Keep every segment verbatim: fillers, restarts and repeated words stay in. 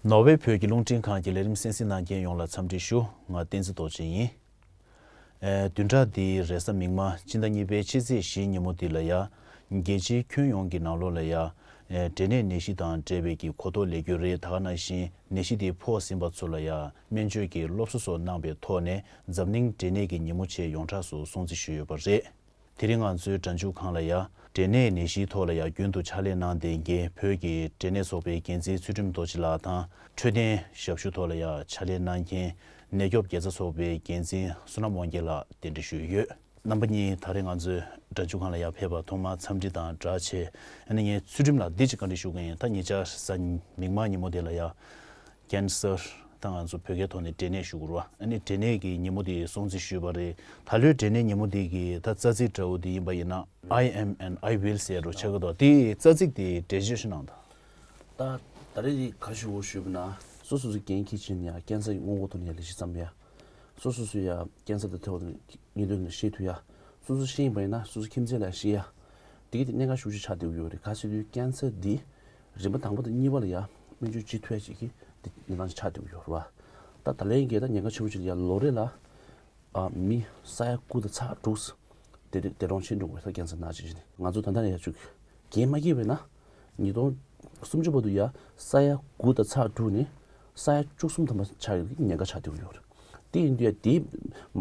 ནོར་ཝེ་བོད་ཀྱི་རླུང་འཕྲིན་ཁང་གི་ལས་རིམ་གསན་གཟིགས་གནང་མཁན་ཡོངས་ལ་འཚམས་འདྲི་ཞུ། ང་བསྟན་འཛིན་རྡོ་རྗེ་ཡིན། ཨེ། བདུན་ཕྲག་འདིའི་རེས་གཟའ་མིག་དམར་སྤྱི་ཟླ་གཉིས་པའི་ཕྱི་ཚེས་བཞིའི་ཉིན་མོ་འདི་ལ་ཡ། རྒྱལ་སྤྱིའི་ཁྱོན་ཡོངས་ཀྱི་ནང་ལོགས་ལ་ཡ། ཨེ། འབྲས་ནད་ནད་གཞི་དང་འབྲེལ་བའི་གི་གོ་རྟོགས་ལས་འགུལ་རེད། ད་ག་ནང་བཞིན་ནད་གཞི་དེ་ཕོག་ཟིན་པ་ཚོ་ལ་ཡ་སྨན་བཅོས་ཀྱི་སློབ་གསོ་སོགས་གནང་པའི་ཐོག་ནས་འཛམ་གླིང་འབྲས་ནད་ཀྱི་ཉིན་མོ་ཆེད་ཡོངས་གྲགས་སུ་སྲུང་བརྩི་ཞུས་ཡོད་པ་རེད། དེ་རིང་ང་ཚོའི་སྒྲ་འཇུག་ཁང་ལ་ཡ། འབྲས་ནད་ནད་གཞིའི་ཐོག་ལ་ཡ་རྒྱུན་དུ་ཕྱག་ལས་གནང་བསྡད་མཁན་བོད་ཀྱི་འབྲས་ནད་ཚོགས་པའི་འགན་འཛིན་ཚུལ་ཁྲིམས་རྡོ་རྗེ་ལགས་དང་། འཕྲོད་བསྟེན་ཞབས་ཞུ་ཐོག་ལ་ཡ་ཕྱག་ལས་གནང་མཁན་ནད་སྐྱོབ་དགེ་རྩ་ཚོགས་པའི་འགན་འཛིན་བསོད་ནམས་དབང་རྒྱལ་ལགས་གདན་འདྲེན་ཞུས་ཡོད། རྣམ་པ་གཉིས་ད་རེས་ང་ཚོའི་སྒྲ་འཇུག་ཁང་ལ་ཡ་ཕེབས་པར་ཐོག་མར་འཚམས་འདྲི་དང་སྦྲགས་བྱས། ཨ་ནི་ངས་ཚུལ་ཁྲིམས་ལགས་འདི་ཅིག་བཀའ་འདྲི་ཞུ་གི་ཡིན། ད་ཉེ་ཆར་གཟའ་མིག་དམར་ཉིན་མོ་དེ་ལ་ཡ། ཀན་སར། ད་ང་ཚོ་བོད་སྐད་ཐོག་ནས་འབྲས་ནད་ཞུ་དགོས་རེད་བ། ཨ་ནི་འབྲས་ནད་ཀྱི་ཉིན་མོ་དེ་སྲུང་བརྩི་ཞུས་པ་རེད། ད་ལོའི་འབྲས་ནད་ཉིན་མོ་དེ་གི་ད་རྩ་ཚིག་འདྲ་བོ་དེ་ཡིན་པ་ཡིན་ན། I am and I will ཟེར་རོ་ཆགས་ཀྱི་འདུག་དེ་རྩ་ཚིག་དེ་འགྲེལ་བརྗོད་ཞིག་གནང་དང་། ད་ད་རེས་དེ་ག་ཞུ་དགོས་ཞུས་པ་ན། སོ་སོ་སོའི་འགན་འཁྱེར་བྱས་ནས་ཡ་ཀན་སར་གྱི་སྔོན་འགོག་ཐོག་ནས་ཡ་ལས་གཞི་བརྩམས་ཡ། སོ་སོ་སོས་ཡ་ཀན་སར་དང་ཐད་ཀར་དུ་ཉེན་དོན་ལ་ཤེས་ཐུབ་ཡ། སོ་སོ་ཤེས་ཡིན་པ་ཡིན་ན་སོ་སོ་ཁྱིམ་མཚེས་ལ་ཤེས་ཡ། དེ་གི་དེ་གནད་འགག་ཤུགས་ཆེ་ཆགས་བསྡད་ཡོད་རེད། ག་ཟེར་དུས་ཀན་སར་འདི་རིམ་པ་དང་པོ་དང་གཉིས་པ་ལ་ཡ་སྨན་བཅོས་བྱེད་ཐུབ་ཡ་ཅིག་གི་དེ་གནས་སྟངས་ཆགས་བསྡད་ཡོད་རེད་བ། ད་ད་ལན་གྱི་ད་ཉེན་ཁ་ཆེན་པོ་ཅིག་ལ་ཡ་ལོ་རེ་ལ་ཨ་མི་ས་ཡ་དགུ་དང་ཚེག་དྲུག་དེ་དེ་གྲོངས་ཕྱིན་འགྲོ་གི་རེད། ད་ཀན་སར་ན་ཅིག་ནས་ང་ཚོ་ད་ལྟ་ཡ་ཅིག་འགན་མ་འཁྱེར་བས་ན། ཉིས་སྟོང་སུམ་ཅུ་བར་དུ་ཡ་ས་ཡ་དགུ་དང་ཚེག་དྲུག་ནས་ས་ཡ་བཅུ་གསུམ་ཐམ་པ་ཆགས་ཡོད་ཀྱི་ཉེན་ཁ་ཆགས་བསྡད་ཡོད་རེད། དེ་ཡིན་དུས་ཡ་དེ་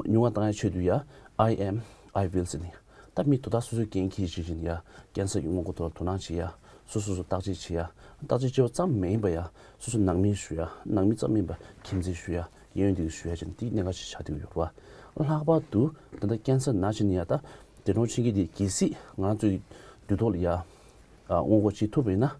ཉུང་བ་བཏང་ཡ་ཆེད་དུ་ཡ་I am I will ཟེར་ནས་ད་མི་དོ་བདག་སོ་སོའི་འགན་འཁྱེར་བྱེད་བཞིན་ཡ་ཀན་སར་གྱི་སྔོན་འགོག་ཐོག་ལ་དོ་སྣང་བྱེད་ཡ། སོ་སོ་སོ་བརྟག་དཔྱད་བྱེད་ཡ། བརྟག་དཔྱད་བྱེད་པ་ཙམ་མ་ཡིན་པ་ཡ་སོ་སོ་ནང་མི་ཞུ་ཡ། ནང་མི་ཙམ་མིན་པ་ཁྱིམ་མཚེས་ཞུ་ཡ། གཡས་གཡོན་དེ་ཞུ་ཡ་བྱས་ནས་དེ་གནད་འགག་ཆེ་ཆགས་བསྡད་ཡོད་རེད་བ། ལྷག་པར་དུ་ད་ལྟ་ཀན་སར་ན་བྱས་ནས་ཡ་ད་དེ་གྲོངས་ཕྱིན་གྱི་དེ་གལ་སྲིད་ང་ཚོའི་དུས་ཐོག་ལ་ཡ། ཨ། སྔོན་འགོག་བྱེད་ཐུབ་པ་ཡིན་ན།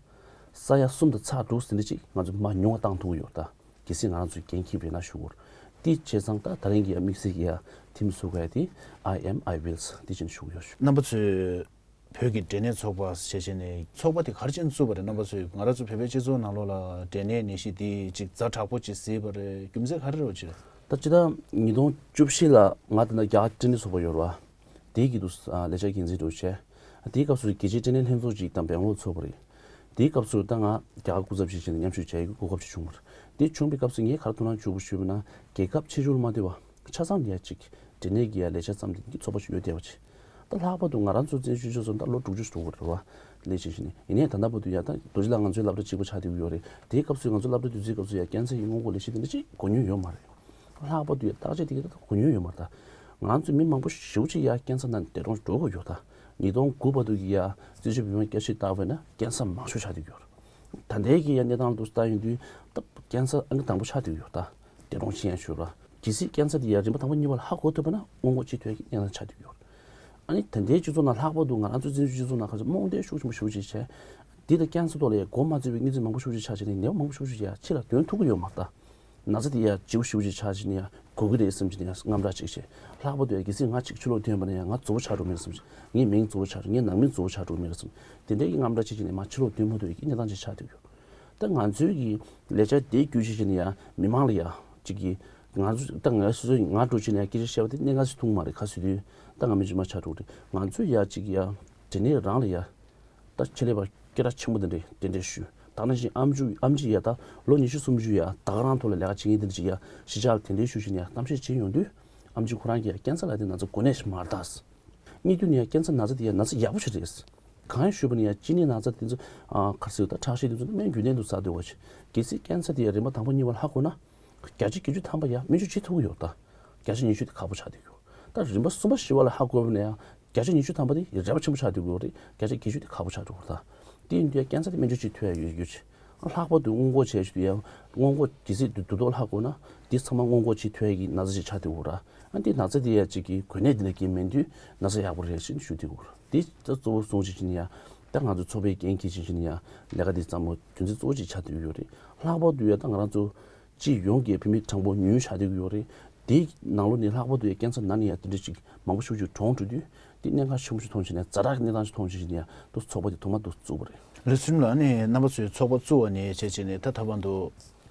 ས་ཡ་གསུམ་དང་ཚེག་དྲུག་ཟིན་འདྲ་ཅིག་ང་ཚོ་མར་ཉུང་བ་བཏང་ཐུབ་ཀྱི་ཡོད་ད། གལ་སྲིད་ང་རང་ཚོས་འགན་འཁྱེར་བ་ཡིན་ན་ཞུ་དགོས། དེ་བྱས་ཙང་ད་ད་རིང་གི་ཡ་དམིགས་བསལ་གྱི་ཡ་ཐིམ་བཟོ་དགོས་ཡ་དེ་I am I will དེ་བྱས་ནས་ཞུ་གི་ཡོད་ཞུ། རྣམ་པ་ཚོས་བོད་ཀྱི་འབྲས་ནད་ཚོགས་པ་ཞེས་བྱས་ནས་ཚོགས་པ་དེ་ག་རེ་བྱས་ནས་བཙུགས་པ་རེད། རྣམ་པ་ཚོས་ང་རང་ཚོ་བོད་པའི་སྤྱི་ཚོགས་ནང་ལོགས་ལ་འབྲས་ནད་ནད་གཞི་དེ་ཅིག་ཛ་དྲག་པོ་ཅིག་གཟིགས་པ་རེད། རྒྱུ་མཚན་ག་རེ་རེད་བ་ཅིག་རེད། ད་སྤྱི་ཟླ་ཉིས་སྟོང་བཅུ་བཞི་ལ་ང་ད་ལྟ་རྒྱ་གར་འབྲས་ནད་ཚོགས་པ་ཡོད་རེད་བ། དེའི་དཀྱིལ་དུ་ཨ་ལས་བྱ་འགན་འཛིན་འདྲ་བོ་བྱས། དེའི་སྐབས་སུ་རྒྱལ་སྤྱིའི་འབྲས་ནད་ལྷན་ཚོགས་ཅིག་དང་སྦེང་ལོར་ཚོགས་པ་རེད། དེའི་སྐབས་སུ་ད་ང་རྒྱ་གར་སྐུ་ཚབ་ཅིག་བྱས་ནས་མཉམ་ཞུགས་བྱ་ཡི་གོ་སྐབས་ཅིག་བྱུང་བ་རེད། དེ་བྱུང་བའི་སྐབས་སུ་ངས་ག་རེ་དོ་སྣང་བྱུང་བ་ཞུས་པ་ན་རྒྱལ་ཁབ་ཆེ་ཆུང་ལ་མ་ལྟོས་པ་ཆ་ཚང་ལ་ཡ་ཅིག་འབྲས་ནད་ཀྱི་ཡ་ལས་བྱ་བརྩམས་ཏེ་འདི་ཚོགས་པ་ཞིག་ཡོད་བསྡད་པ་ཅིག་ད་ལྷག་པར་དུ་ང་རང་ཚོ་བཙན་བྱོལ་སྤྱི་ཚོགས་ད་ལོ་དྲུག་ཅུ་ཞིག་འགྲོ་གི་རེད་བ། ལས་བྱེད་བཞིན་ནས་ཡིན་ནའི་ད་ལྟ་བར་དུ་ཡ་ད་རྡོ་རྗེ་ལགས་ང་ཚོའི་སློབ་གྲྭ་གཅིག་པ་ཆགས་བསྡད་ཀྱི་ཡོད་རེད། དེའི་སྐབས་སུ་ང་ཚོ་སློབ་གྲྭ་དུས་ཚོད་སྐབས་སུ་ཡ་ཀན་སར་གྱི་སྔོན་འགོག་ལས་གཞི་དེ་འདྲ་ཅིག་གོ་མྱོང་ཡོད་མ་རེད། ལྷག་པར་དུ་ཡ་བརྟག་དཔྱད་དེ་ག་ད་གོ་མྱོང་ཡོད་མ་རེད་ད། ང་ཚོ་མི་མང་པོ་ཞེ་པོ་ཅིག་ཡ་ཀན་སར་ནང་འདས་གྲོངས་འགྲོ་གི་ཡོད་ད། ཉིས་སྟོང་དགུ་བར་དུ་གི་ཡ་སྲིད་སྤྱི་བོད་མིའི་བསྐྱར་ཞིབ་ལྟ་བས་ན་ཀན་སར་མང་ཤོས་ཆགས་བསྡད་ཀྱི་ཡོད་རེད། ད་ལྟའི་གི་ཡ་གནས་སྟངས་ལ་ལྟ་ཡོང་དུས་ད་ཀན་སར་ཨང་ཀི་དང་པོ་ཆགས་བསྡད་ཀྱི་ཡོད་ད། འདས་གྲོངས་ཕྱིན་ཡ་ཤོད་ར། གལ་སྲིད་ཀན་སར་དེ་ཡ་རིམ་པ་དང་པོ་གཉིས་པ་ལ་ཧ་གོ་ཐུབ་པ་ན་སྔོན་འགོག་བྱེད་ཐུབ་ཡ་གི་གནས་སྟངས་ཆགས་བསྡད་ཀྱི་ཡོད་རེད། ཨ་ནི་ད་ལྟའི་སྤྱི་ཚོགས་ནང་ལྷག་པར་དུ་ང་རང་ཚོ་བཙན་བྱོལ་སྤྱི་ཚོགས་ནང་ག་ཚོད་རྨོངས་དད་ཤུགས་ཆེན་པོ་ཞེ་པོ་ཅིག་བྱས། འདི་དང་ཀན་སར་ཐོག་ལ་ཡ་འགོ་མ་བཙུགས་པའི་གནས་ཚུལ་མང་པོ་ཞེ་པོ་ཅིག་ཆགས་བྱས་ནས་ནད་པ་མང་པོ་ཞེ་པོ་ཅིག་ཡ་ཕྱི་ལ་ཐོན་ཐུབ་ཀྱི་ཡོད་མ་རེད་ད། ན་ཚ་དེ་ཡ་ལྗིད་པོ་ཞེ་པོ་ཅིག་ཆགས་བྱས་ནས་ཡ་འགོ་གི་རེད་བསམ་བྱས་ནས་ཡ་དངངས་སྐྲག་ཅིག་བྱས། ལྷག་པར་དུ་ཡ་གལ་སྲིད་ང་གཅིག་ཕྱི་ལོགས་ཐོན་པ་ན་ཡ་ང་རྫོགས་པ་ཆགས་འགྲོ་མེད་བསམ་བྱས། ངའི་མིང་རྫོགས་པ་ཆགས་འགྲོ། ངའི་ནང་མི་རྫོགས་པ་ཆགས་འགྲོ་མེད་བསམ། དེ་འདྲའི་གི་དངངས་སྐྲག་ཅིག་བྱས་ནས་མ་ཕྱི་ལོགས་ཐོན་མ་ཐུབ་ཡ་གི་གནས་སྟངས་ཅིག་ཆགས་བསྡད་ཡོད། ད་ང་ཚོའི་གི་ལས་འཆར་དེ་བརྒྱུད་བྱས་བྱས་ནས་ཡ་མི་མང་ལ་ཡ་གཅིག་གི་ང་ཚོ་ད་ང་སོ་སོ་ང་འགྲོ་བྱས་ནས་ཡ་སྐད་ཆ་བཤད་པ་དེ་གནད་འགག་ཅིག་མཐོང་མ་རེད། ག་ཟེར་དུས་ད་ང་མི་རྫུན་མ་ཆགས་འགྲོ་རེད། ང་ཚོས་ཡ་གཅིག་ཡ་འབྲས་ནད་རང་ལ་ཡ་ད་ཆེད་ལས་པ་སྐད་གྲགས་ཆེན་པོ་དེ་འདྲས་དེ་འདྲས་ཞུས། ད་ནང་བཞིན་ཨམ་ཆི་ཨམ་ཆི་ཡ་ད་ལོ་ཉི་ཤུ་སུམ་ཅུ་ཡ་ད་ག་རང་ཐོག་ལ་ལས་ཀ་བྱེད་མཁན་དེ་འདྲས་ཅིག་ཡ་གཞིས་ཆགས་ལ་གདན་འདྲེན་ཞུས་བྱས་ནས་ཡ་གཏམ་བཤད་བྱེད་ཡོང་དུས་ཨམ་ཆི་ཁོ་རང་གིས་ཡ་ཀན་སར་ལབ་དེ་ན་ཚ་འགོས་ནད་ཞིག་མ་རེད་ད། གཉིས་དུས་ནས་ཡང་ཀན་སར་ན་ཚ་དེ་ཡང་ན་ཚ་ཡག་པོ་ཞིག་རེད། གང་ཡིན་ཞུས་པ་ན་ཡང་གཅིན་སྙི་ན་ཚ་དེ་ཚོ་ཨ་ག་རེ་ཟེར་ད་ཁྲག་ཤེད་དེ་ཚོ་སྨན་རྒྱུན་ལྡན་དུ་ཟ་སྡོད་པ་ཞིག་གལ་སྲིད་ཀན་སར་དེ་ཡང་རིམ་པ་དང་པོ་གཉིས་པ་ལ་ཧ་གོ་ན་བརྒྱ་ཆ་བརྒྱད་ཅུ་ཐམ་པ་ཡང་སྨན་བཅོས་བྱེད་ཐུབ་ཀྱི་ཡོད་ད། བརྒྱ་ཆ་ཉི་ཤུ་དེ་ཁག་པོ་ཆགས་བསྡད་ཀྱི་ཡོད། ད་རིམ་པ་གསུམ་པ་བཞི་པ་ལ་ཧ་གོ་བ་ན་ཡང་བརྒྱ་ཆ་ཉི་ཤུ་ཐམ་པ་དེ་རེ་བ་ཆེན་པོ་ཆགས་བསྡད་ཀྱི་ཡོད་རེད། བརྒྱ་ཆ་བརྒྱད་ཅུ་དེ་ཁག་པོ་ཆགས་འགྲོ་གི་རེད་ད། དེ་ཡིན་དུས་ཡང་ཀན་སར་དེ་སྨན་བཅོས་བྱེད་ཐུབ་ཡ་ཡོད་ཡོད་ཅིག་ལྷག་པར་དུ་སྔོན་འགོག་བྱས་ཞུ་ཡ། སྔོན་འགོག་གལ་སྲིད་དུས་ཐོག་ལ་ཧ་གོ་ན་དེ་ཚང་མ་སྔོན་འགོག་བྱེད་ཐུབ་ཡ་གི་ན་ཚ་ཞིག་ཆགས་བསྡད་ཡོད་ར། ཨ་འདི་ན་ཚ་དེ་ཡ་གཅིག་གི་འགོས་ནད་དེ་ལ་རྐྱེན་མིན་དུས་ན་ཚ་ཡག་པོ་རེད་ཅེས་ཞུ་བསྡད་ཡོད་ར། དེ་ད་གཙོ་བོ་སོང་ཅིག་ཅིག་ནི་ཡ། ད་ང་ཚོ་ཚོགས་པའི་འགན་འཁྱེར་ཅིག་ཅིག་ནི་ཡ་ལས་ཀ་དེ་བརྩམས་པ་རྒྱུ་མཚན་གཙོ་བོ་ཅིག་ཆགས་བསྡད་ཡོད་རེད། ལྷག་པར་དུ་ཡ་ད་ང་རང་ཚོ་སྤྱི་ཡོངས་ཀྱི་བོད་མི་གྲངས་འབོར་ཉུང་ཉུང་ཆགས་བསྡད་ཀྱི་ཡོད་རེད། དེའི་ནང་ལོགས་ནས་ལྷག་པར་དུ་ཡ་ཀན་སར་ན་ནས་ཡ་དེ་འདྲ་ཅིག་མང་པོ་ཤུགས་ཆེ་གྲོངས་འགྲོ་དུས་དེ་གནད་འགག་ཆེན་པོ་ཞིག་མཐོང་བྱས་ནས་ཛ་དྲག་གི་གནས་སྟངས་ཤིག་མཐོང་བྱས་ནས་ཡ་ད་ཚོགས་པ་དེ་ཐོག་མ་དུ་བཙུགས་པ་རེད། ལགས་སོ། ལགས་ནས་རྣམ་པ་ཚོས་ཚོགས་པ་བཙུགས་པ་ནས་བྱས་བྱས་ནས་ད་ད་བར་དུ་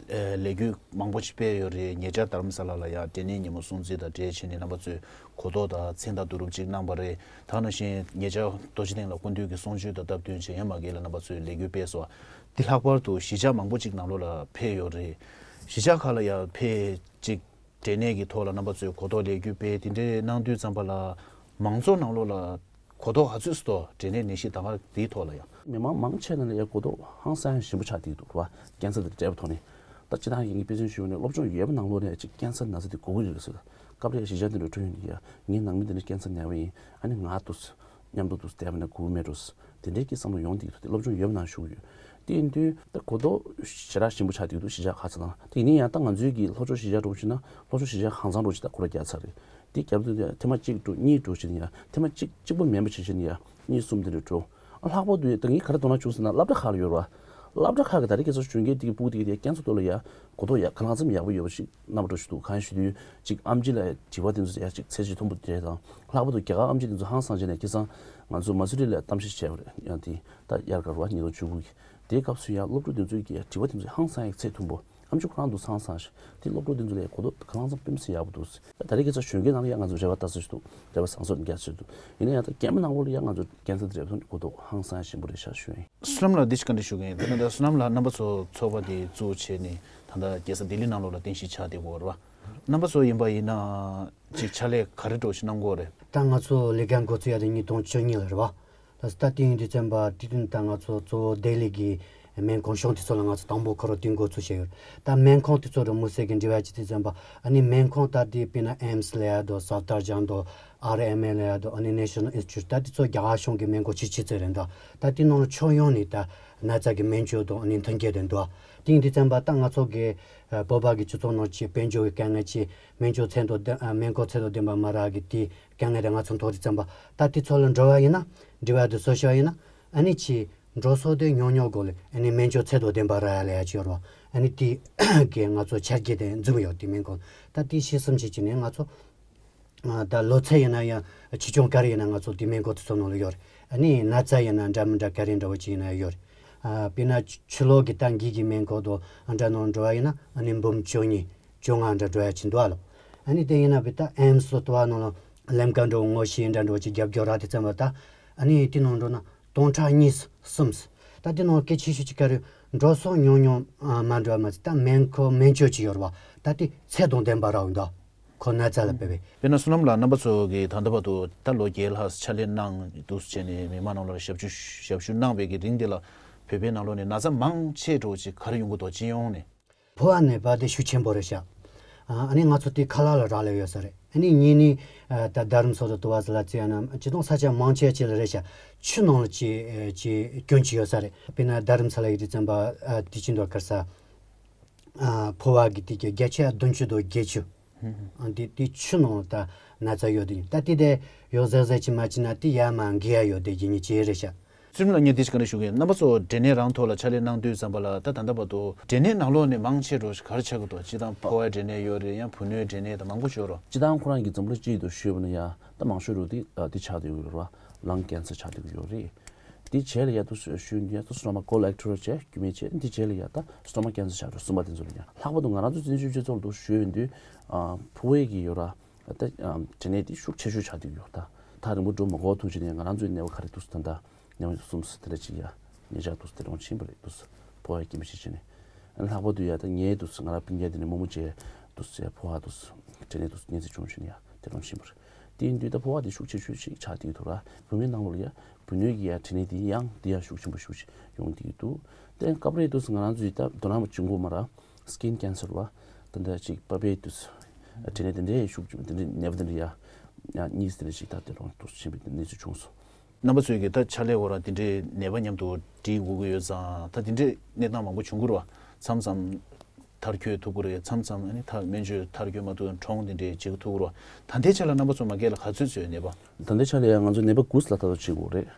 ཨེ་ལས་འགུལ་མང་པོ་ཞིག་སྤེལ་ཡོད་རེད། ཉེ་ཆར་རྡ་རམ་ས་ལ་ལ་ཡ་འབྲས་ནད་ཉིན་མོ་སྲུང་བརྩི་དང་འབྲེལ་བྱས་ནས་རྣམ་པ་ཚོས་ གོ་རྟོགས་དང་མཚན་རྟགས་བསྡུ་རུབ་ཅིག་གནང་བ་རེད། ད་ནང་བཞིན་ཉེ་ཆར་རྡོ་རྗེ་གདན་ལ་སྐུ་མདུན་གྱི་གསུང་ཆོས་དང་སྟབས་བསྟུན་བྱས་ཡང་མ་གལ་ལ་རྣམ་པ་ཚོས་ལས་འགུལ་སྤེལ་སོང་། འདི་ལྷག་པར་དུ་གཞིས་ཆགས་མང་པོ་ཅིག་ནང་ལོགས་ལ་ཕེབས་ཡོད་རེད། གཞིས་ཆགས་ཁག་ལ་ཡང་ཕེབས་ཅིག་འབྲས་ནད་ཀྱི་ཐོག་ལ་རྣམ་པ་ཚོས་གོ་རྟོགས་ལས་འགུལ་སྤེལ་དེ་འདྲའི་གནང་དུས་ཙམ་པ་ལ་མང་ཚོགས་ནང་ལོགས་ལ་གོ་རྟོགས་ག་ཚོད་སོ་འབྲས་ནད་ནད་གཞི་ད་ག་དེའི་ཐོག་ལ་ཡང་། མི་མང་མང་ཆེ་ནང་ལ་ཡང་གོ་རྟོགས་ཧང་སང་ཞན་པོ་ཆགས་བསྡད་འདུག་ར། ཀན་སར་དང་འབྲེལ་བའི་ཐོག་ནས། ད་སྤྱིར་བཏང་གི་ངས་དཔེ་མཚོན་ཞུས་པ་ནས་སློབ་སྦྱོང་ཡོད་པའི་ནང་ལོགས་ནས་ཅིག་ཀན་སར་ན་ཚ་དེ་འགོ་གི་རེད་ཟེར། སྐབས་རེ་གཞིས་ཆགས་དེ་འདྲ་འགྲོ་ཡོང་དུས་ཡ་ངའི་ནང་མི་དེ་འདྲ་ཀན་སར་ན་བ་ཡིན། ཨ་ནི་ང་དུ་མཉམ་དུ་དུ་བསྡད་པ་ན་འགོ་གི་མེད་འགྲོ། དེ་འདྲའི་གི་བསམ་བློ་ཡོང་བསྡད་ཀྱི་འདུག་དེ་སློབ་སྦྱོང་ཡོད་པའི་ནང་ཞུགས་ཡོད། དེ་ཡིན་དུས་ད་གོ་རྟོགས་ཞེ་དྲག་ཞན་པོ་ཆགས་བསྡད་ཀྱི་འདུག་གཞིས་ཆགས་ཁག་ཚང་ནང་། དེ་ཡིན་ན་ཡང་ད་ང་ཚོའི་གི་ལྷོ་ཕྱོགས་གཞིས་ཆགས་འགྲོ་ཕྱིན་ན་ལྷོ་ཕྱོགས་གཞིས་ཆགས་ཧང་སང་འགྲོ་ཕྱིན་ད་གོ་ར་རྒྱག་ཚར་རེད། དེ་རྒྱབ་ཏུ་ཐེངས་མ་གཅིག་འགྲོ་གཉིས་འགྲོ་བྱས་ནས་ཡ་ཐེངས་མ་གཅིག་གཅིག་པོ་མིན་པ་བྱས་བྱས་ནས་ཡ་གཉིས་གསུམ་དེ་འདྲ་འགྲོ། ཨ་ལྷག་པར་དུ་ཡ་ད་ངས་ག་རེ་དོ་སྣང་བྱུང་ཟེར་ན་སློབ་གྲྭ་ཁག་ལ་ཡོད་རེད་བ། སློབ་གྲྭ་ཁག་གི་ད་རེས་ཁ་སང་གཞོན་སྐྱེས་དེ་གི་ཕྲུ་གུ་དེ་གི་དེ་ཀན་སར་ཐོག་ལ་ཡ་གོ་རྟོགས་ཡ་གང་ལ་ཚང་ཡག་པོ་ཡོད་པ་ཞིག་རྣམ་པ་འགྲོ་ཞིག་འདུག་གང་ཞུ་དུས་གཅིག་ཨེམ་ཆི་ལ་ཡ་དྲི་བ་དེ་ཚོ་ཡ་གཅིག་ཚད་གཞི་མཐོན་པོ་དེ་དང་ལྷག་པར་དུ་རྒྱ་གར་ཨེམ་ཆི་དེ་ཚོ་ཧང་སང་བྱས་ནས་ཁ་སང་ང་ཚོ་མ་སུ་རི་ལ་གཏམ་བཤད་བྱས་པ་རེད། ཡང་དེ་ད་དབྱར་ཁ་རེད་བ་ཉིས་སྟོང་བཅུ་དགུ་གི་དེའི་སྐབས་སུ་ཡ་སློབ་ཕྲུག་དེ་ཚོའི་གི་དྲི་བ་དེ་ཚོ་ཧང་སང་ཡག་ཚད་མཐོན་པོ། ཨམ་ཆི་ཁོ་རང་འདུག་ཧང་སང་ཞིག་དེ་སློབ་ཕྲུག་དེ་ཚོ་ལ་གོ་རྟོགས་གང་ལ་ཚང་དཔེ་མི་སྲིད་ཡག་པོ་འདུག་ད་རེས་ཁ་སང་གཞོན་སྐྱེས་ནང་ལ་ཡང་ང་ཚོ་རེ་བ་ལྟ་ས་ཞིག་འདུག་རེ་བ་བཟང་ས་རྒྱ་ཆེ་འདུག་ཡིན་ན་ཡང་ད་རྒན་པ་ནང་ལོགས་ལ་ཡང་ང་ཚོ་ཀན་སར་དེ་རེད་གོ་རྟོགས་ཧང་སང་ཞན་པོ་རེད་ཤག་ཞུ་ཡིན། བསོད་ནམས་ལགས་འདི་ཅིག་བཀའ་འདྲི་ཞུ་གི་ཡིན། ད་ནི་ད་བསོད་ནམས་ལགས་རྣམ་པ་ཚོ་ཚོགས་པ་དེ་བཙུགས་བྱས་ནས་ད་ལྟ་རྒྱལ་ས་ལྡི་ལི་ནང་ལོགས་ལ་རྟེན་གཞི་ཆགས་བསྡད་ཡོད་རེད་བ། རྣམ་པ་ཚོ་ཡིན་པ་ཡིན་ན་ཅིག་ཕྱག་ལས་ག་རེ་འདྲ་ཞིག་གནང་གི་ཡོད་རེད། ད་ང་ཚོ་ལས་ཀ་འགོ་བཙུགས་ཡ་དེ་ཉིས་སྟོང་བཅུ་གཉིས་ལ་རེད་བ། ད་ལྟ་དེ་ཡིན་དུས་ཙམ་པ་དེ་དུས་ད་ང་ཚོ་གཙོ་བོ་ལྡི་ལི་གི་སྨན་ཁང་གཞུང་དེ་ཚོ་ལ་ང་ཚོ་དང་པོ་ཁོ་རང་དེ་འགོ་ཚུགས་བྱས་ཡོད། ད་སྨན་ཁང་དེ་ཚོ་རུ་མུ་སེ་གི་འབྲེལ་བ་བྱེད་དུས་ཙམ་པ་ཨ་ནི་སྨན་ཁང་ད་དེ་དཔེར་ན་ཨེམ་སི་ལ་ཡ་དོ་སབ་དར་ཇང་དོ་ཨར་ཨེམ་ཨེ་ལ་ཡ་དོ་ཨ་ནི་ནེ་ཤ་ནལ་ཨིན་སི་ཊི་ཊུཊ་ད་དེ་ཚོ་རྒྱ་གར་གཞུང་གི་སྨན་ཁང་ཆེ་ཆེ་ཚོ་རེད་འདུག་ད་དེ་ནང་ལ་ཁྱོན་ཡོངས་ནས་ད་ན་ཚ་གི་སྨན་བཅོས་དང་ཨ་ནི་མཐུན་རྐྱེན་དེ་འདུག་དེ་ཡིན་དུས་ཙམ་པ་ད་ང་ཚོ་གི་བོད་པ་གི་སྤྱི་ཚོགས་ནང་ཆེས་དཔལ་འབྱོར་གི་དཀའ་ངལ་ཆེ་སྨན་བཅོས་ཚད་དང་ལྡན་སྨན་ཁང་ཚད་དང་ལྡན་པ་མ་རག་གི་དེ་དཀའ་ངལ་དེ་ང་ཚོ་མཐོང་དུས་ཙམ་པ་ད་དེ་ཚོ་ལ་འགྲོ་བ་ཡིན་ན་འབྲེལ་བ་དེ་བཟོ་ཤེས་པ་ཡིན་ན་ཨ་ནི་ཆེས་འགྲོ་སོང་དེ་ཉུང་ཉུང་སྒོ་ལས་ཨ་ནི་སྨན་བཅོས་ཚད་དང་ལྡན་པ་རག་ཡ་ལ་ཡ་ཅིག་ཡོད་རེད་བ། ཨ་ནི་དེ་གི་ང་ཚོ་ཆ་རྐྱེན་དེ་འཛོམས་ཡོད་དེ་སྨན་ཁང་ད་དེ་ཤེས་བསམ་བྱེད་ཀྱི་ནས་ང་ཚོ་ཨ་ད་ལོ་ཚད་ཡིན་ན་ཡང་ཆེ་ཆུང་ག་རེ་ཡིན་ན་ང་ཚོ་དེ་སྨན་ཁང་དེ་ཚོ་ནང་ལ་ཡོད་རེད། ཨ་ནི་ན་ཚ་ཡིན་ན་འདྲ་མི་འདྲ་ག་རེ་འདྲ་བོ་ཅིག་ཡིན་ན་ཡོད་རེད། ཨ་དཔེར་ན་ཕྱི་ལོགས་ཀྱི་ད་འགི་གི་སྨན་ཁང་དང་འདྲ་ནང་འགྲོ་བ་ཡིན་ན་ཨ་ནི་འབུམ་བཅུ་གཉིས་བཅོ་ལྔ་འདྲ་འགྲོ་ཡ་ཅིག་འདུག་ཨ་ལོ། ཨ་ནི་དེ་ཡིན་ན་བི་ད་ཨེམ་སི་ལ་ལྟ་བ་ནང་ལ་ལམ་ཀ་འགྲོ་ངོ་ཤེས་འདྲ་འགྲོ་ཅིག་རྒྱབ་སྐྱོར་རག་དེ་ཙམ་པ་ད་ཨ་ནི་དེ་ནང་འགྲོ་ན་སྟོང་ཕྲག་གཉིས་གསུམ། ད་དེ་ནང་གལ་ཆེ་ཤོས་ཅིག་ག་རེ་འགྲོ་སོང་ཉུང་ཉུང་མ་འགྲོ་བ་མ་ཟད་ད་སྨན་ཁང་སྨན་བཅོས་ཅིག་ཡོད་རེད་བ། ད་དེ་ཚད་དང་ལྡན་པ་རག་འདུག་ཁོ་ན་ཚ་ལ་དཔེ་བས། དཔེར་ན་བསོད་ནམས་ལགས་རྣམ་པ་ཚོ་གིས་ད་ལྟ་བར་དུ་ད་ལོ་བརྒྱད་ལྷག་ཕྱག་ལས་གནང་འདུག་བྱས་ནས་མི་མང་ནང་ལ་ཞབས་ཞུ་ཞབས་ཞུ་གནང་བའི་གི་རིང་དེ་ལ་བོད་པའི་ནང་ལོགས་ནས་ན་ཚ་མང་ཆེ་འགྲོ་ཅིག་ག་རེ་ཡོང་གི་འདུག་སྤྱི་ཡོངས་ནས། ཕོ་བ་ནད་པ་དེ་ཤུགས་ཆེན་པོ་རེད་ཤག་ཨ་ནི་ང་ཚོ་དེ་ཁ་ལག་ལ་རག་ལས་ཡོད་ས་རེད། ཨ་ནི་གཉིས་ནི་ད་རྡ་རམ་ས་ལ་དུ་བ་ས་ལ་ཙི་ཡ་ན་སྤྱི་དང་ས་ཆ་མང་ཆེ་ཆེ་ལ་རེད་ཤག་ཆུ་ནང་ལ་ཅི་ཅི་སྐྱོན་ཅི་ཡོད་ས་རེད། དཔེར་ན་རྡ་རམ་ས་ལ་ཡི་དེ་ཙམ་པ་དེ་ཅི་འདོད་གར་ས། ཕོ་བ་གི་དེ་གི་བརྒྱ་ཆ་བདུན་ཅུ་དང་བརྒྱད་ཅུ། ཨ་དེ་དེ་ཆུ་ནང་ད་ན་ཚ་ཡོད་དེ་ད་དེ་དེ་ཡོད་ཟེར་ཟེར་ཅི་མ་ཅི་ན་དེ་ཡ་མ་འགི་ཡ་ཡོད་དེ་གི་ཉི་ཅི་རེད་ཤག་བསོད་ནམས་ལགས་ངས་འདི་ཞིག་བཀའ་འདྲི་ཞུ་གི་ཡིན། རྣམ་པ་ཚོ་འབྲས་ནད་རང་ཐོག་ལ་ཕྱག་ལས་གནང་དུས་ཙམ་པ་ལ་ད་ད་ལྟ་བར་དུ་འབྲས་ནད་ནང་ལོགས་ནས་མང་ཆེ་འགྲོ་ག་རེ་ཆགས་ཀྱི་འདུག་སྤྱི་བཏང་ཕོ་བའི་འབྲས་ནད་ཡོད་རེད། ཡང་བུ་སྣོད་འབྲས་ནད་དང་མང་པོ་ཡོད་རོ། སྤྱི་བཏང་ཁོ་རང་གི་འཛམ་བུ་གླིང་སྤྱི་ཡི་དུ་ཞུས་པ་ན་ཡང་ད་མང་ཤོས་རུ་དེ་དེ་ཆགས་བསྡད་ཡོད་རེད་བ། ལང་ཀན་སར་ཆགས་བསྡད་ཀྱི་ཡོད་རེད། དེ་རྗེས་ལ་ཡ་ད་ཞུ་ཡ་ད་སོ་མ་ཀོ་ལེག་ཊོ་རལ་བྱས་རྒྱུ་མེད་བྱས་དེ་རྗེས་ལ་ཡ་ད་སོ་མ་ཀན་སར་ཆགས་འགྲོ་གསུམ་པ་དེ་ཚོ་ལ་ཡ་ལྷག་པར་དུ་ང་རང་ཚོ་བཙན་བྱོལ་སྤྱི་ཚོགས་ལ་ད་ཞུས་ཡོད་དུས་ཕོ་བའི་གི་ཡོད་ར། ད་འབྲས་ནད་དེ་ཤུགས་ཆེ་ཤོས་ཆགས་བསྡད་ཀྱི་ཡོད་ད། ད་རིང་པོ་འགྲོ་མ་དགོས་ཐུག་བྱས་ནས་ང་རང་ཚོའི་ནད་པ་ག་རེ་འདུག་ད་ལྟ་ནད་པ་གསུམ་དེ་འདྲ་ཅིག་ཡ་ཉེ་ཆར་འདུག་དེ་རང་ཕྱིན་པ་རེད་འདུག་ཕོ་བའི་རྒྱུ་མེད་བྱས་བྱས་ནས། ལྷག་པར་དུ་ཡ་ད་ངའི་འདུག་ང་རང་སྤུན་ཀྱག་དེ་ནས་རྨོ་མོ་བྱས་འདུག་ཕོ་བ་འདུག་འབྲས་ནད་འདུག་གཉན་ཚད་བྱུང་བྱས་ནས་ཡ་དེ་རང་ཕྱིན་པ་རེད། དེ་ཡིན་དུས་ད་ཕོ་བ་དེ་ཤུགས་ཆེ་ཤོས་ཤིག་ཆགས་བསྡད་ཀྱི་འདུག་ར། བུད་མེད་ནང་ལོགས་ལ་ཡ་བུད་མེད་ཀྱི་ཡ་འབྲས་ནད་དེ་ཡང་དེ་ཡང་ཤུགས་ཆེན་པོ་ཤུགས་ཆེ་ཡོང་བསྡད་ཀྱི་འདུག་དེ་སྐབས་རེ་འདུག་ང་རང་ཚོའི་ད་དོ་སྣང་མ་བྱུང་གོ་མ་ར། སི་ཀིན་ཀན་སར་བ། དེ་འདྲ་ཅིག་པ་ཕའི་དུས་སུ། དེ་ནས་དེ་འདྲའི་ཤུགས་ཆེན་པོ་དེ་འདྲའི་ནད་པ་དེ་འདྲ་ཡ། ཡ་གཉིས་དེ་འདྲ་ཞིག་ད་དེ་རང་དུ་ཕྱིན་པའི་གནས་ཚུལ་བྱུང་སོང་། རྣམ་པ་ཚོས་ཀྱི་ད་ཕྱག་ལས་འོག་ར་དེ་འདྲའི་ནད་པ་མཉམ་དུ་འགྲིག་དགོས་ཀྱི་ཡོད་ཙང་ད་དེ་འདྲའི་གནས་སྟངས་མང་པོ་བྱུང་གི་རེད་བ། མཚམས་མཚམས་མཐར་འཁྱོལ་ཐུབ་ཀྱི་རེད། མཚམས་མཚམས་ཨ་ནི་ད་སྨན་བཅོས་མཐར་འཁྱོལ་མ་ཐུབ་གྲོངས་དེ་འདྲའི་བྱེད་ཀྱི་ཐུབ་ཀྱི་རེད་བ། ད་ལྟའི་ཆ་ལ་རྣམ་པ་ཚོ་མ་གལ་ལ་ག་ཚོད་ཚོད་ནད་པ། ད་ལྟའི་ཆ་ལ་ཡང་ང་ཚོ་ནད་པ་དགུ་ལ་ད་ལྟ་བྱེད་དགོས་རེད།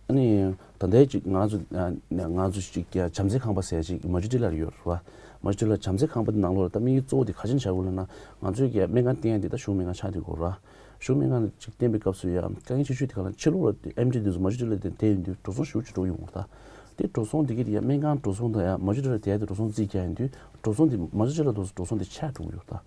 ཨ་ནི། ད་ལྟའི་ཅིག་ང་ཚོ་ང་ཚོ་ཅིག་བྱམས་བརྩེ་ཁང་པ་ཟེར་ཅིག་མ་ཅུ་ཏི་ལ་ཡོད་རེད་བ། མ་ཅུ་ཏི་ལ་བྱམས་བརྩེ་ཁང་པ་དེ་ནང་ལོགས་ལ་ད་དམིགས་ཡུལ་གཙོ་བོ་དེ་ག་ཅན་བྱ་དགོས་ལབ་ན་ང་ཚོའི་གི་སྨན་ཁང་བསྟེན་ཡ་དེ་ད་གཞུང་སྨན་ཁང་ཆགས་བསྡད་ཡོད་རེད་བ། གཞུང་སྨན་ཁང་ཅིག་བསྟེན་པའི་སྐབས་སུ་ཡང་དཀའ་ངལ་ཆེ་ཤོས་དེ་ག་ལ་ཕྱི་ལོགས་ལ་དེ་ཨེམ་ཆི་དེ་ཚོ་མ་ཅུ་ཏི་ལ་དེ་བསྡད་ཡོང་དུས་འགྲོ་སོང་ཞེ་པོ་ཅིག་འགྲོ་གི་ཡོད་རེད་ད། དེ་འགྲོ་སོང་དེ་གི་དེ་ཡང་སྨན་ཁང་འགྲོ་སོང་དང་ཡང་མ་ཅུ་ཏི་ལ་དེ་ཡ་དེ་འགྲོ་སོང་རྩིས་རྒྱག་ཡོང་དུས་འགྲོ་སོང་དེ་མ་ཅུ་ཏི་ལ་འགྲོ་སོང་དེ་ཆག་འགྲོ་གི་ཡོད་རེད་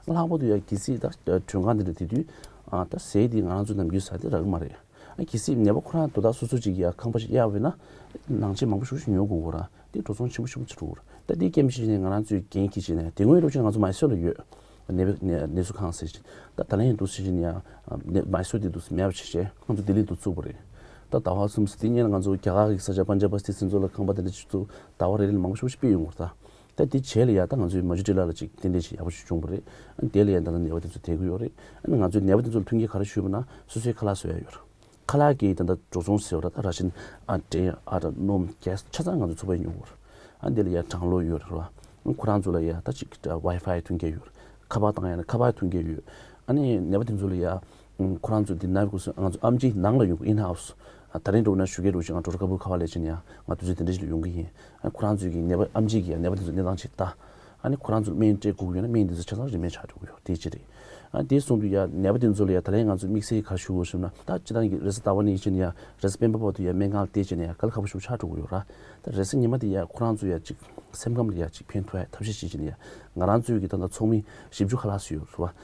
ད། ལྷག་པར་དུ་ཡང་གལ་སྲིད་ད་མགྲོན་ཁང་དེ་འདྲ་དེ་དུས། ཨ་ད་ཟས་དེ་ང་རང་ཚོ་ནམ་རྒྱུན་ཟ་དེ་རག་གི་མ་རེད། ཨ་གལ་སྲིད་ནད་པ་ཁོ་རང་དོ་བདག་སོ་སོ་ཅིག་ཡ་ཁང་པ་ཞིག་གཡར་བ་ཡིན་ན་ནང་ཆས་མང་པོ་ཞེ་པོ་ཅིག་ཉོ་དགོས་ཀྱི་ཡོད་རེད། དེ་འགྲོ་སོང་ཆེན་པོ་ཞེ་པོ་ཅིག་འགྲོ་གི་རེད། ད་དེ་སྐད་མི་ཤེས་ནས་ང་རང་ཚོའི་འགན་འཁྱེར་བྱས་ནས། དེ་སྔོན་ལོ་ཆེན་ང་ཚོ་མའི་སོར་ལ་ཡོད། ནད་པའི་ནད་ནད་གསོ་ཁང་ཟེར་བཞིན། ད་ད་ལན་ཡང་འདུག་ཟེར་བཞིན་ཡང་ནད་མའི་སོར་དེ་འདུག་མེད་པ་བྱས་བྱས་ང་ཚོ་ལྡི་ལི་འདུག་བཙུགས་པ་རེད། ད་ཟླ་བ་གསུམ་ཙམ་དེ་སྔོན་ལ་ང་ཚོ་རྒྱ་གར་གྱི་ས་ཆ་པན་ཇབ་སི་ཊི་སེམ་ཚོ་ལ་ཁང་པ་དེ་འདྲ་ཅིག་བཙུགས། ཟླ་བ་རེ་རེ་ལ་མང་པོ་ཞེ་པོ་ཅིག་སྤྲད་ཡོང་གི་རེད། ད་ད་དེ་རྗེས་ལ་ཡ་ད་ང་ཚོའི་མ་ཇུ་ཊི་ལ་ལ་ཅིག་ཏན་ཏན་ཅིག་ཡག་པོ་ཞིག་བྱུང་བ་རེད། ཨ་ནི་དེ་ལ་ཡ་ད་ལྟ་ནད་པ་དེ་ཚོ་བསྡད་ཀྱི་ཡོད་རེད། ཨ་ནི་ང་ཚོའི་ནད་པ་དེ་ཚོ་ལ་མཐུན་རྐྱེན་ག་རེ་ཞུས་པ་ན་སོ་སོའི་ཁ་ལག་བཟོ་ཡ་ཡོད་རེད། ཁ་ལག་གི་ད་ལྟ་འགྲོ་སོང་ཟེར་བ་ད་ར་ཤན་ཨ་འབྲས་ཨ་ར་སྣུམ་གེ་སི་ཆ་ཚང་ང་ཚོ་ཚོགས་པས་ཉོ་དགོས་རེད། ཨ་ནི་དེ་ལ་ཡ་གྲང་གློག་ཡོད་རེད་བ། ཨ་ནི་ཁོ་རང་ཚོ་ལ་ཡ་ད་ཅིག་ཝའི་ཕའི་མཐུན་རྐྱེན་ཡོད་རེད། ཁ་པར་བཏང་ཡ་ན་ཁ་པར་མཐུན་རྐྱེན་ཡོད། ཨ་ནི་ནད་པ་དེ་ཚོ་ལ་ཡ་ཨུམ་ཁོ་རང་ཚོ་འདི་ན་གི་སུ་ང་ཚོ་ཨེམ་ཆི་ནང་ལ་ཡོང་གི་ཨིན་ཧའུ་སི། ཨ་ད་རིང་འགྲོ་ན་ཞུ་གི་འགྲོ་ཞིག་ང་འགྲོ་གྲོལ་ཁ་པར་ལས་ཕྱིན་ཡ་ང་དུས་ཚོད་དེ་འདྲ་ཞིག་ལ་ཡོང་གི་ཡིན། ཨ་ཁོ་རང་ཚོའི་གི་ནད་པ་ཨེམ་ཆི་གི་ཡ་ནད་པ་དེ་ཚོ་གནས་སྟངས་ཅིག་ལྟ། ཨ་ནི་ཁོ་རང་ཚོར་སྨན་སྤྲད་དགོས་ཀྱི་ཡོད་ན་སྨན་དེ་ཚོ་ཆ་ཚང་རིན་མེད་ཆགས་འགྲོ་གི་ཡོད་དེ་ཅི་རེད། ཨ་དེ་གསུངས་དུས་ཡ་ནད་པ་དེ་ཚོ་ལ་ཡ་ད་ལན་ང་ཚོ་དམིགས་བསལ་ག་ཞུ་དགོས་ཞུ་ན་ད་སྤྱི་བཏང་གི་རེས་གཟའ་ཟླ་བ་ནས་ཕྱིན་ཡ་རེས་གཟའ་སྤེན་པ་བར་དུ་ཡ་སྨན་ཁང་ལ་བསྡད་བྱས་ནས་ཡ་དཀའ་ལས་ཁག་པོ་ཞིག་ཆགས་འགྲོ་གི་ཡོད་ར། ད་རེས་གཟའ་ཉི་མ་དེ་ཡ་ཁོ་རང་ཚོ་ཡ་ཅིག་སེམས་ཁམས་ལ་ཡ་ཅིག་ཕན་ཐོགས་ཡ་ཐབས་ཤེས་བྱེད་བྱས་ནས་ཡ་ང་རང་ཚོའི་གི་ད་ལྟ་ཚོགས་མི་བཞི་བཅུ་ཁ་ལག་ཙམ་ཡོད་རེད་བ།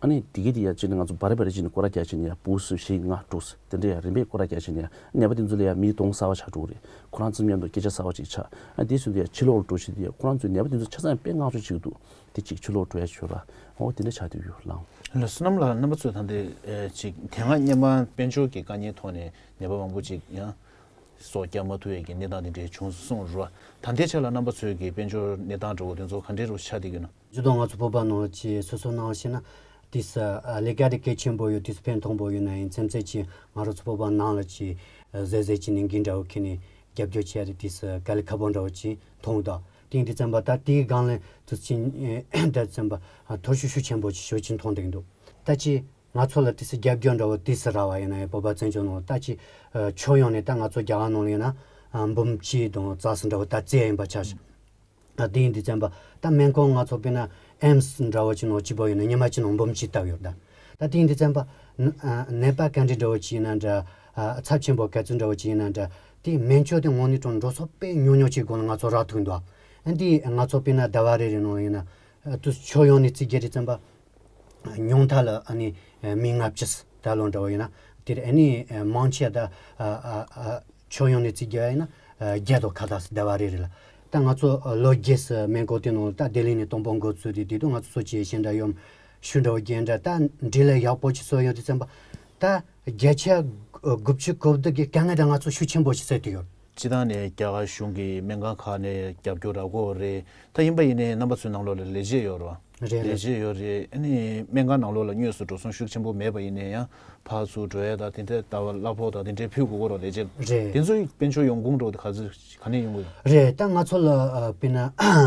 ཨ་ནི་དེ་གི་དེ་ཡ་བྱས་ནས་ང་ཚོ་བར་བར་བྱས་ནས་སྐོར་ར་རྒྱག་བྱས་ནས་ཡ་བུ་གསུམ་བཞི་ལྔ་དྲུག་དེ་འདྲ་ཡ་རིམ་པས་སྐོར་ར་རྒྱག་བྱས་ནས་ཡ་ནད་པ་དེ་ཚོ་ལ་ཡ་མི་གདོང་གསར་པ་ཆགས་འགྲོ་གི་རེད། ཁོ་རང་ཚོ་མཉམ་དུ་སྐད་ཆ་གསར་པ་ཅིག་ཆགས། ཨ་དེ་ཚོ་དེ་ཡ་ཕྱི་ལོགས་ལ་འགྲོ་བྱས་དེ་ཡ་ཁོ་རང་ཚོའི་ནད་པ་དེ་ཚོ་ཆ་ཚང་ཡ་དཔེ་དངངས་སྐྲག་ཅིག་འདུག་དེ་གཅིག་ཕྱི་ལོགས་འགྲོ་ཡ་ཆོད་ར། འོ་དེ་འདྲ་ཆགས་བསྡད་ཡོད་ལགས། ལགས་བསོད་ནམས་ལགས། རྣམ་པ་ཚོས་ད་ལྟ་ཨེ་ཅིག་དེ་སྔ་སྔོན་མ་དཔལ་འབྱོར་གྱི་དཀའ་ངལ་ཐོག་ནས་ནད་པ་མང་པོ་ཅིག་ཡང་སྲོག་སྐྱོབ་མ་ཐུབ་ཡས་ཀྱི་གནས་སྟངས་དེ་འདྲའི་བྱུང་སོང་རུ། ད་ལྟའི་ཆ་ལ་རྣམ་པ་ཚོའི་གི་དཔལ་འབྱོར་གནས་སྟངས་འདྲ་བོ་དེ་ཚོ་ག་འདྲའི་རུ་ཆགས་བསྡད་ཀྱི་ཡོད་ན། ཇུས་གཏོགས་ང་ཚོ་བོད་པ་ནང་ལ་ཅིག་སོ་སོ་ནང་བཞིན་ན་དེ་ས་ཨ་ལས་ཀ་དེ་གལ་ཆེན་པོ་ཡོད་དུས་ཕན་ཐོགས་པོ་ཡོད་ན་ཡིན་ཚེམ་ཚེ་ཅིག་ང་རང་ཚོ་བོད་པ་ནང་ལ་ཅིག་ཟས་ཟས་ཅིག་ནས་འགན་འདྲ་བོ་ཁྱེར་ནས་རྒྱབ་སྐྱོར་བྱས་ཏེ་དེ་ས་དཀའ་ལས་ཁག་པོ་འདྲ་བོ་ཅིག་མཐོང་འདུག་དེ་ཡིན་དུས་ཙམ་པ་ད་དེའི་སྒང་ལ་དུས་ཕྱིན་ད་ཙམ་པ་ཐོར་ཤུགས་ཤུགས་ཆེན་པོ་ཅིག་ཤུགས་ཆེན་མཐོང་བསྡད་ཀྱི་འདུག་ད་ཅི་ང་ཚོ་ལ་དེ་སི་རྒྱབ་སྐྱོར་འདྲ་བོ་དེ་སི་ར་བ་ཡིན་ན་ཡང་བོད་པ་བཙན་བྱོལ་ནང་ད་ཅི་ཨ་ཕྱོགས་ཡོངས་ནས་ད་ང་ཚོ་རྒྱ་གར་ནང་ལ་ཡིན་ན་ཨ་འབུམ་གཅིག་དང་རྩ་གསུམ་འདྲ་བོ་ད་རྩིས་ཡིན་པ་ཆ་བཞག་ཨ་དེ་ཡིན་དུས་ཙམ་པ་ད་སྨན་ཁང་ང་ཚོ་དཔེར་ན་ཨེམ་སི་འདྲ་བོ་ཅིག་ནང་གཅིག་པོ་ཡིན་ན་ཉི་མ་གཅིག་ནང་འབུམ་གཅིག་བཏབ་ཡོད་ད། ད་དེ་ཡིན་དུས་ཙམ་པ་ཨ་ནད་པ་ག་འདྲ་འདྲ་བོ་ཅིག་ཡིན་ན་འདྲ་ཨ་ཚབས་ཆེན་པོ་ག་ཚོད་འདྲ་བོ་ཅིག་ཡིན་ན་འདྲ་དེ་སྨན་བཅོས་དེ་དངོས་གནས་དྲང་འགྲོ་སོགས་དཔེ་ཉུང་ཉུང་ཅིག་སྒོ་ནས་ང་ཚོ་རག་ཐུག་འདུག་ཨ་དེ་ང་ཚོ་དཔེར་ན་ཟླ་བ་རེ་རེ་ནང་ཡིན་ན་ཨ་དུས་ཕྱོགས་ཡོངས་ནས་རྩིས་རྒྱག་དུས་ཙམ་པ། ཉུང་མཐའ་ལ་ཨ་ནི་མི་ལྔ་བཅུ་ད་ལོ་འདྲ་བོ་ཡིན་ན་དེར་ཨ་ནི་མང་ཆེ་ད་ཕྱོགས་ཡོངས་ནས་རྩིས་རྒྱག་ཡིན་ན་བརྒྱ་དང་ཁ་ཐག་ཟླ་བ་རེ་རེ་ལ་ད་ང་ཚོ་ལོ་རྒྱས་སུ་སྨན་ཁང་དེ་ནང་ལ་ད་ལྡི་ལི་ནས་དང་པོ་འགོ་བཙུགས་ཏེ་དེ་དུས་ང་ཚོ་སོ་ཆེ་ཤེས་འདྲ་ཡོད་ཤུ་འདྲ་བོ་རྒྱན་འདྲ་ད་འབྲེལ་ལས་ཡག་པོ་ཅིག་བཟོ་ཡོང་དུས་ཙམ་པ་ད་བརྒྱ་ཆ་དགུ་བཅུ་གོ་བདུན་གི་དཀའ་ངལ་ད་ང་ཚོ་ཤུགས་ཆེན་པོ་ཞིག་སེལ་ཐུབ་ཡོད། སྤྱི་བཏང་ནས་རྒྱ་གར་གཞུང་གི་སྨན་ཁང་ཁག་ནས་རྒྱབ་སྐྱོར་རག་གི་རེད། ད་ཡིན་པ་ཡིན་ནའི་རྣམ་པ་ཚོའི་ནང་ལོགས་ལ་ལས་བྱེད་ཡོད་རེད་བ། རེད་རེད། ལས་བྱེད་ཡོད་རེད། ཨ་ནི་སྨན་ཁང་ནང་ལོགས་ལ་དངོས་སུ་འགྲོ་སོང་ཤུགས་ཆེན་པོ་མེད་པ་ཡིན་ནའི་ཡང་ཕར་ཚུར་འགྲོ་ཡས་དང་དེ་འདྲ་ལྟ་བ་གླ་ཕོགས་དང་དེ་འདྲའི་ཕུལ་དགོས་ཀྱི་རེད་ལས་བྱེད་ལ། རེད། དེ་ཚོའི་དཔལ་འབྱོར་ཡོང་ཁུངས་འདྲ་བོ་དེ་ག་ཚོད་ག་ནས་ཡོང་གི་ཡོད། རེད། ད་ང་ཚོ་ལ་ཨ་དཔེར་ན་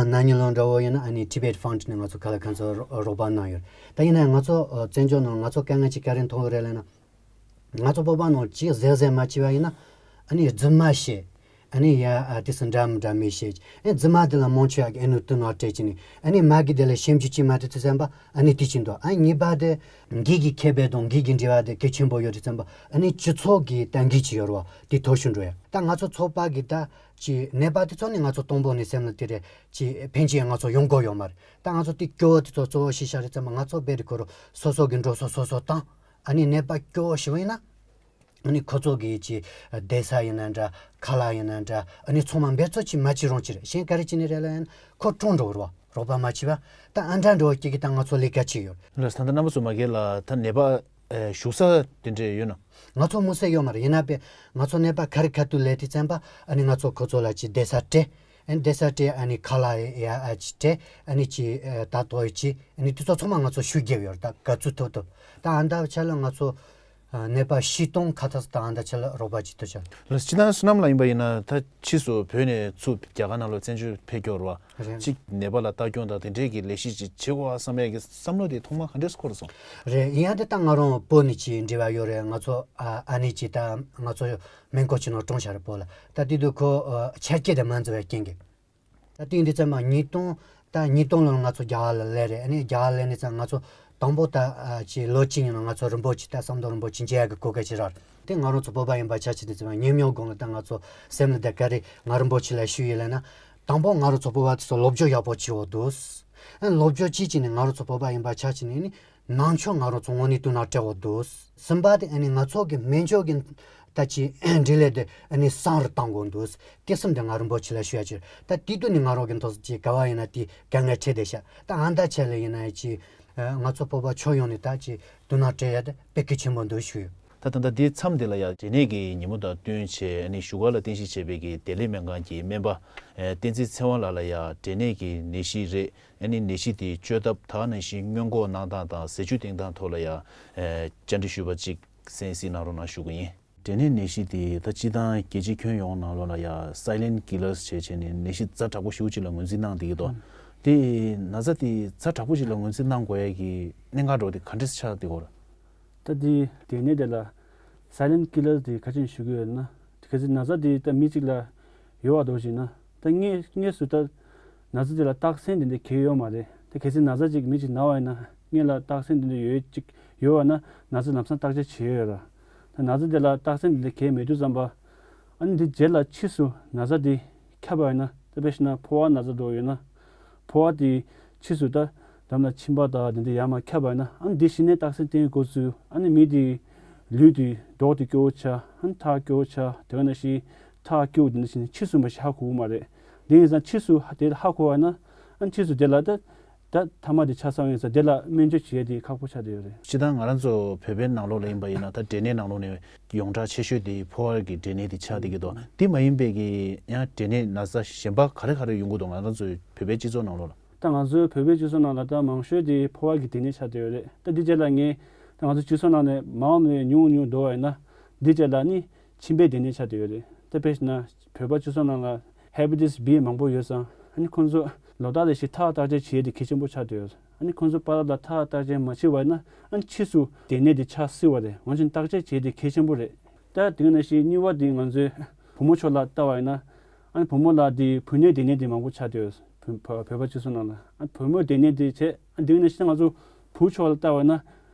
ན་ནིང་ལོ་འདྲ་བོ་ཡིན་ན་ཨ་ནི་Tibet Fund་ནས་ང་ཚོ་ག་ལ་གང་ཚོད་རོགས་པ་གནང་ཡོད། ད་ཡིན་ན་ང་ཚོ་ཨ་བཙན་བྱོལ་ནང་ང་ཚོ་དཀའ་ངལ་ཅིག་ག་རེ་མཐོང་གི་རེད་ལབ་ན། ང་ཚོ་བོད་པ་ནང་ཅིག་ཟས་ཟས་མ་བྱས་པ་ཡིན་ན་ཨ་ནི་རྫུན་མ་བཤད། ཨ་ནི་ཡ་ཨ་དེ་སུ་འདྲ་མི་འདྲ་མི་བཤད། ཨ་རྫུན་མ་དེ་ལ་མང་ཆེ་བ་གི་ཨ་ནི་དུ་ནོར་སྤྲད་ཀྱི་ནི་ཨ་ནི་མ་གི་དེ་ལ་ཞིབ་འཇུག་ཅིག་མ་དེ་དུ་བསམ་པ་ཨ་ནི་དེ་ཅི་འདུག་ཨ་གཉིས་པ་དེ་འགས་ཀྱི་ཁེ་ཕན་དང་འགས་ཀྱི་འབྲེལ་བ་དེ་གལ་ཆེན་པོ་ཡོད་དུ་བསམ་པ་ཨ་ནི་སྤྱི་ཚོགས་ཀྱི་ད་འགས་ཀྱི་ཡོད་རེད་བ་དེ་ཐོར་ཤུ་འགྲོ་ཡ། ད་ང་ཚོ་ཚོགས་པ་གི་ད་ཅི་ནད་པ་དེ་ཚོ་ནི་ང་ཚོ་དང་པོ་ནས་སེམས་ལ་དེ་རེད་ཅི་ཕན་ཆེ་ང་ཚོ་ཡོང་གོ་ཡོད་མ་རེད། ད་ང་ཚོ་དེ་སྐྱོ་བ་དེ་ཚོ་གཙོ་བོ་ཤེས་བྱ་རེད་བསམ་པ་ང་ཚོ་བེ་རི་ཁོ་རོ་སོ་སོ་གི་འགྲོ་སོ་སོ་སོ་བཏང་། ཨ་ནི་ནད་པ་སྐྱོ་བོ་ཞིག་ཡིན་ན། ཨ་ནི་ཁོ་ཚོ་གི་ཅི་བསྡད་ས་ཡིན་ན་འདྲ་ཁ་ལག་ཡིན་ན་འདྲ་ཨ་ནི་ཚང་མ་འབད་རྩོལ་ཅིག་མ་བྱེད་རུང་ཅི་རེད་གཞན་ག་རེ་བྱེད་ནི་རེད་ལ་ཡིན་ཁོ་གྲོངས་འགྲོ་གི་རེད་བ་རོགས་པ་མ་བྱེད་པ་ད་ཨ་འདྲ་འགྲོ་བ་སྐྱེ་གི་ད་ང་ཚོ་ལས་ཀ་བྱེད་ཡོད། ལགས་ད་ལྟ་རྣམ་པ་ཚོ་མ་གི་ལ་ད་ནད་པ་བཞུགས་ས་དེ་འདྲས་ཡོད་ན། ང་ཚོ་མུ་སེ་ཡོད་མ་རེད་ཡིན་ན་པས་ང་ཚོ་ནད་པ་ག་རེ་ག་དུས་ལས་དེ་བཙན་པ་ཨ་ནི་ང་ཚོ་ཁོ་ཚོ་ལ་ཅི་བསྡད་ས་སྤྲད། ཨ་ནི་བསྡད་ས་སྤྲད་ཨ་ནི་ཁ་ལག་ཡ་ཨ་ཅི་སྤྲད་ཨ་ནི་ཅི་ད་ཏོག་ཡ་ཅི་ཨ་ནི་དེ་ཚོ་ཚང་མ་ང་ཚོ་ཤུགས་རྒྱབ་ཡོད་རེད་ད་ག་ཚོད་ཐུབ་ཐུབ་ད་ཨ་ད་ཆ་ལ་ང་ཚོ་ནད་པ་བཞི་སྟོང་ཁ་ཐག་ད་ཨ་ད་ཆ་ལ་རོགས་པ་ཅི་ཐུབ་ཆ། ལགས་སྤྱི་བཏང་བསོད་ནམས་ལགས་ཡིན་པ་ཡིན་ན་ད་ཕྱིས་སུ་བོད་ནས་ཚུར་རྒྱ་གར་ནང་ལ་བཙན་བྱོལ་ཕེབས་སྐྱོར་བ་རེད། གཅིག་ནད་པ་ལ་ལྟ་སྐྱོང་དང་དེ་འདྲས་ཀྱི་ལས་གཞི་ཅིག་བྱེད་དགོས་བསམ་ཡས་ཀྱི་བསམ་བློ་དེ་ཐོག་མ་ག་འདྲས་སུ་འཁོར་སོང་། རེད་ཡིན་ཡང་དེ་ད་ང་རང་བོད་ནས་ཅིག་འབྲེལ་བ་ཡོད་རེད་ང་ཚོ་ཨ་ཨ་ནེ་ཅིག་ད་ང་ཚོ་སྨན་ཁང་ཅིག་ནང་གྲོངས་ཤག་རེད་བོད་ལ་ད་དེ་དུས་ཁོ་ཆ་རྐྱེན་དེ་མ་འཛིན་པའི་རྐྱེན་གྱིས། ད་དེ་འདི་ཚང་མ་ཉིས་སྟོང་ད་ཉིས་སྟོང་ལོར་ང་ཚོ་རྒྱ་གར་ལ་སླེབས་རེད་ཨ་ནི་རྒྱ་གར་སླེབས་ནས་ཙང་ང་ཚོ་དང་པོ་ད་ཨ་ཅིག་ལོ་གཅིག་ཡིན་ན་ང་ཚོ་རིན་པོ་ཆེ་ད་བསམ་དོན་རིན་པོ་ཆེ་མཇལ་ཡག་གི་གོ་སྐབས་ཅིག་རག་རེད་དེ་ང་རང་ཚོ་བོད་པ་ཡིན་པ་ཆ་ཅི་དེ་ཚང་མ་ཉམས་མྱོང་སྒང་ལ་ད་ང་ཚོ་སེམས་ལ་ད་ག་རེ་ང་རིན་པོ་ཆེ་ལ་ཞུ་ཡི་ལབ་ན་དང་པོ་ང་རང་ཚོ་བོད་པ་དེ་ཚོ་སློབ་སྦྱོང་ཡག་པོ་བྱེད་འོ་འདུག་ཨ་ནི་སློབ་སྦྱོང་བྱེད་ཀྱི་ནི་ང་རང་ཚོ་བོད་པ་ཡིན་པ་ཆ་ཅི་ནི་ནི། ནང་ཆོས་ང་རང་ཚོ་དངོས་གནས་བསྟུན་ན་སྤྲད་དགོས་འདུག། གསུམ་པ་དེ་ཨ་ནི་ང་ཚོ་གི་སྨན་བཅོས་ཀྱི་ད་ཅི་འབྲེལ་ལས་དེ་ཨ་ནི་སང་རུ་བཏང་དགོས་འདུག། དེ་གསུམ་དེ་ང་རིན་པོ་ཆེ་ལ་ཞུ་ཡ་ཅིག། ད་དེ་དུས་ནི་ང་རང་གི་འདུག་ཅིག་ག་བ་ཡིན་ན་དེ་དཀའ་ངལ་འཕྲད་བསྡད་ཤག། ད་ཨ་མདའ་ཆེ་ལ་ཡིན་ན་ཡ་ཅིག་ང་ཚོ་བོད་པ་ཁྱོན་ཡོངས་ནས་ད་ཅི་བསྟུན་ན་སྤྲད་ཡ་དེ་དཔེ་གལ་ཆེན་པོ་འདུག་ཞུ་ཡོད། ད་ད་ད་འདིའི་མཚམས་འདི་ལ་ཡ་འབྲས་ནད་ཀྱི་ཉིན་མོ་དང་བསྟུན་བྱས་ཨ་ནི་བཞུགས་སྒར་ལ་རྟེན་གཞི་བྱས་པའི་གི་བདེ་ལེགས་སྨན་ཁང་གི་སྨན་པ་ཨེ་བསྟན་འཛིན་ཚེ་དབང་ལགས་ལ་ཡ་འབྲས་ནད་ཀྱི་ནད་གཞི་རེད། ཨ་ནི་ནད་གཞི་དེ་བཅོས་ཐབས་དག་ནང་བཞིན་སྔོན་འགོག་གནང་སྟངས་དང་ཟས་བཅུད་བསྟེན་སྟངས་ཐོག་ལ་ཡ་ཨེ་བཅར་འདྲི་ཞུས་པ་གཅིག་གསན་གཟིགས་གནང་རོགས་གནང་ཞུ་གི་ཡིན། འབྲས་ནད་ནད་གཞི་དེ་ད་སྤྱི་བཏང་རྒྱལ་སྤྱིའི་ཁྱོན་ཡོངས་ནང་ལོགས་ལ་ཡ་silent killers བྱས་བྱས་ནས་ནད་གཞི་ཛ་དྲག་པོ་ཞེ་པོ་ཅིག་ལ་ངོས་འཛིན་གནང་བསྡད་ཀྱི་འདུག། དེ་ན་ཚ་དེ་ཛ་དྲག་པོ་ཞིག་ལ་ངོས་འཛིན་གནང་དགོས་ཡ་གི་གནད་འགག་འདྲ་བོ་དེ་ག་འདྲས་ཆགས་བསྡད་ཀྱི་ཡོད་རེད། ད་དེ་དེ་ནས་དེ་ལ་silent killers དེ་ག་ཅིག་ཞུ་གི་ཡོད་ན། གལ་སྲིད་ན་ཚ་དེ་ད་མི་གཅིག་ལ་ཡོད་པ་འདྲ་བོ་ཞིག་ན། ད་སྔས་སྔས་སུ་ད་ན་ཚ་དེ་ལ་རྟགས་མཚན་དེ་འདྲ་གང་ཡང་ཡོད་མ་རེད། ད་གལ་སྲིད་ན་ཚ་ཅིག་མི་གཅིག་ན་བ་ཡིན་ན་སྔས་ལ་རྟགས་མཚན་དེ་འདྲ་ཡོད་ཅིག་ཡོད་པ་ན་ན་ཚ་ལམ་སང་བརྟག་དཔྱད་བྱེད་ཡོད་ར། ད་ན་ཚ་དེ་ལ་རྟགས་མཚན་དེ་འདྲ་གང་ཡང་མེད་དུས་ཙམ་པ། ཨ་ནི་འདི་རྗེས་ལ་ཕྱིས་སུ་ན་ཚ་དེ་ཁྱབ་པ་ཡིན་ན། ད་དཔེ་བཞག་ན་ཕོ་བ་ན་ཚ་འདྲ་བོ་ཡོད་ན། ཕོ་བ་དེ་ཕྱིས་སུ་ད་འགྲམ་ལ་མཆིན་པ་དང་དེ་འདྲ་ཡར་མར་ཁྱབ་པ་ཡིན་ན། ཨ་ནི་དེ་གཞི་ནས་རྟགས་མཚན་བསྟན་དགོས་ཚུལ། ཨ་ནི་མི་དེ་ལུས་དེ་མདོག་དེ་སྐྱོ་བོ་ཆགས། ཨ་ནི་ཐག་སྐྱོ་བོ་ཆགས། དེ་ག་ནང་བཞིན་ཐག་སྐྱོ་བོ་དེ་འདྲ་བྱས་ནས་ཕྱིས་སུ་མ་གཞི་ཧ་གོ་གི་མ་རེད། དེ་ཡིན་ཙང་ཕྱིས་སུ་ཧ་དེ་ཧ་གོ་བ་ཡིན་ན། ཨ་ནི་ཕྱིས་སུ་དེ་ལ་ད་ད་ཐ་མ་དེ་ཆགས་ཚར་བ་ཡིན་ཙང་དེ་ལ་སྨན་བཅོས་བྱེད་ཡས་དེ་ཁག་པོ་ཆགས་བསྡད་ཡོད་རེད། སྤྱིར་བཏང་ང་རང་ཚོ་བོད་པའི་ནང་ལོགས་ལ་ཡིན་པ་ཡིན་ན་ད་འབྲས་ནད་ནང་ལོགས་ནས་ཡོངས་གྲགས་ཆེ་ཤོས་དེ་ཕོ་བ་གི་འབྲས་ནད་དེ་ཆགས་བསྡད་ཀྱི་འདུག། དེ་མ་ཡིན་པའི་གི་ཡང་འབྲས་ནད་ན་ཚ་གཞན་པ་ག་རེ་ག་རེ་ཡོང་གི་འདུག། ང་རང་ཚོའི་བོད་པའི་སྤྱི་ཚོགས་ནང་ལོགས་ལ། ད་ང་ཚོའི་བོད་པའི་སྤྱི་ཚོགས་ནང་ལ་ད་མང་ཤོས་དེ་ཕོ་བ་གི་འབྲས་ནད་ཆགས་བསྡད་ཡོད་རེད། ད་འདི་རྗེས་ལ་ངས་ད་ང་ཚོ་སྤྱི་ཚོགས་ནང་ནས་མང་ནས་ཉུང་ཉུང་འགྲོ་བ་ཡིན་ན། འདི་རྗེས་ལ་ནི་མཆིན་པའི་འབྲས་ནད་ཆགས་བསྡད་ཡོད་རེད། ད་དཔེ་བཞག་ན་བོད་པ་སྤྱི་ཚོགས་ནང་ལ་hepatitis B མང་པོ་ཡོད་ཙང་། ཨ་ནི་ཁོང་ཚོ་ལོ་ལྟར་རེ་བཞིན་ཐག་བརྟག་དཔྱད་བྱེད་ཡས་དེ་གལ་ཆེན་པོ་ཆགས་བསྡད་ཡོད། ཨ་ནི་ཁོང་ཚོ་པ་ལགས་ལ་ཐག་བརྟག་དཔྱད་མ་བྱས་པ་ཡིན་ན། ཨ་ནི་ཕྱིས་སུ་འབྲས་ནད་དེ་ཆགས་སྲིད་པ་རེད། འོན་ཀྱང་བརྟག་དཔྱད་བྱེད་ཡས་དེ་གལ་ཆེན་པོ་རེད། ད་དེ་ག་ནང་བཞིན་གཉིས་པ་དེ་ང་ཚོའི་བུ་མོ་ཕྱོགས་ལ་ལྟ་བ་ཡིན་ན། ཨ་ནི་བུ་མོ་ལ་དེ་བུ་སྣོད་འབྲས་ནད་དེ་མང་པོ་ཆགས་བསྡད་ཡོད། བོད་བོད་པ་སྤྱི་ཚོགས་ནང་ལ། ཨ་བུ་མོའི་འབྲས་ནད་དེ་བྱས། ཨ་དེ་ག་ནང་བཞིན་ང་ཚོ་བུ་ཕྱོགས་ལ་ལྟ་བ་ཡིན་ན།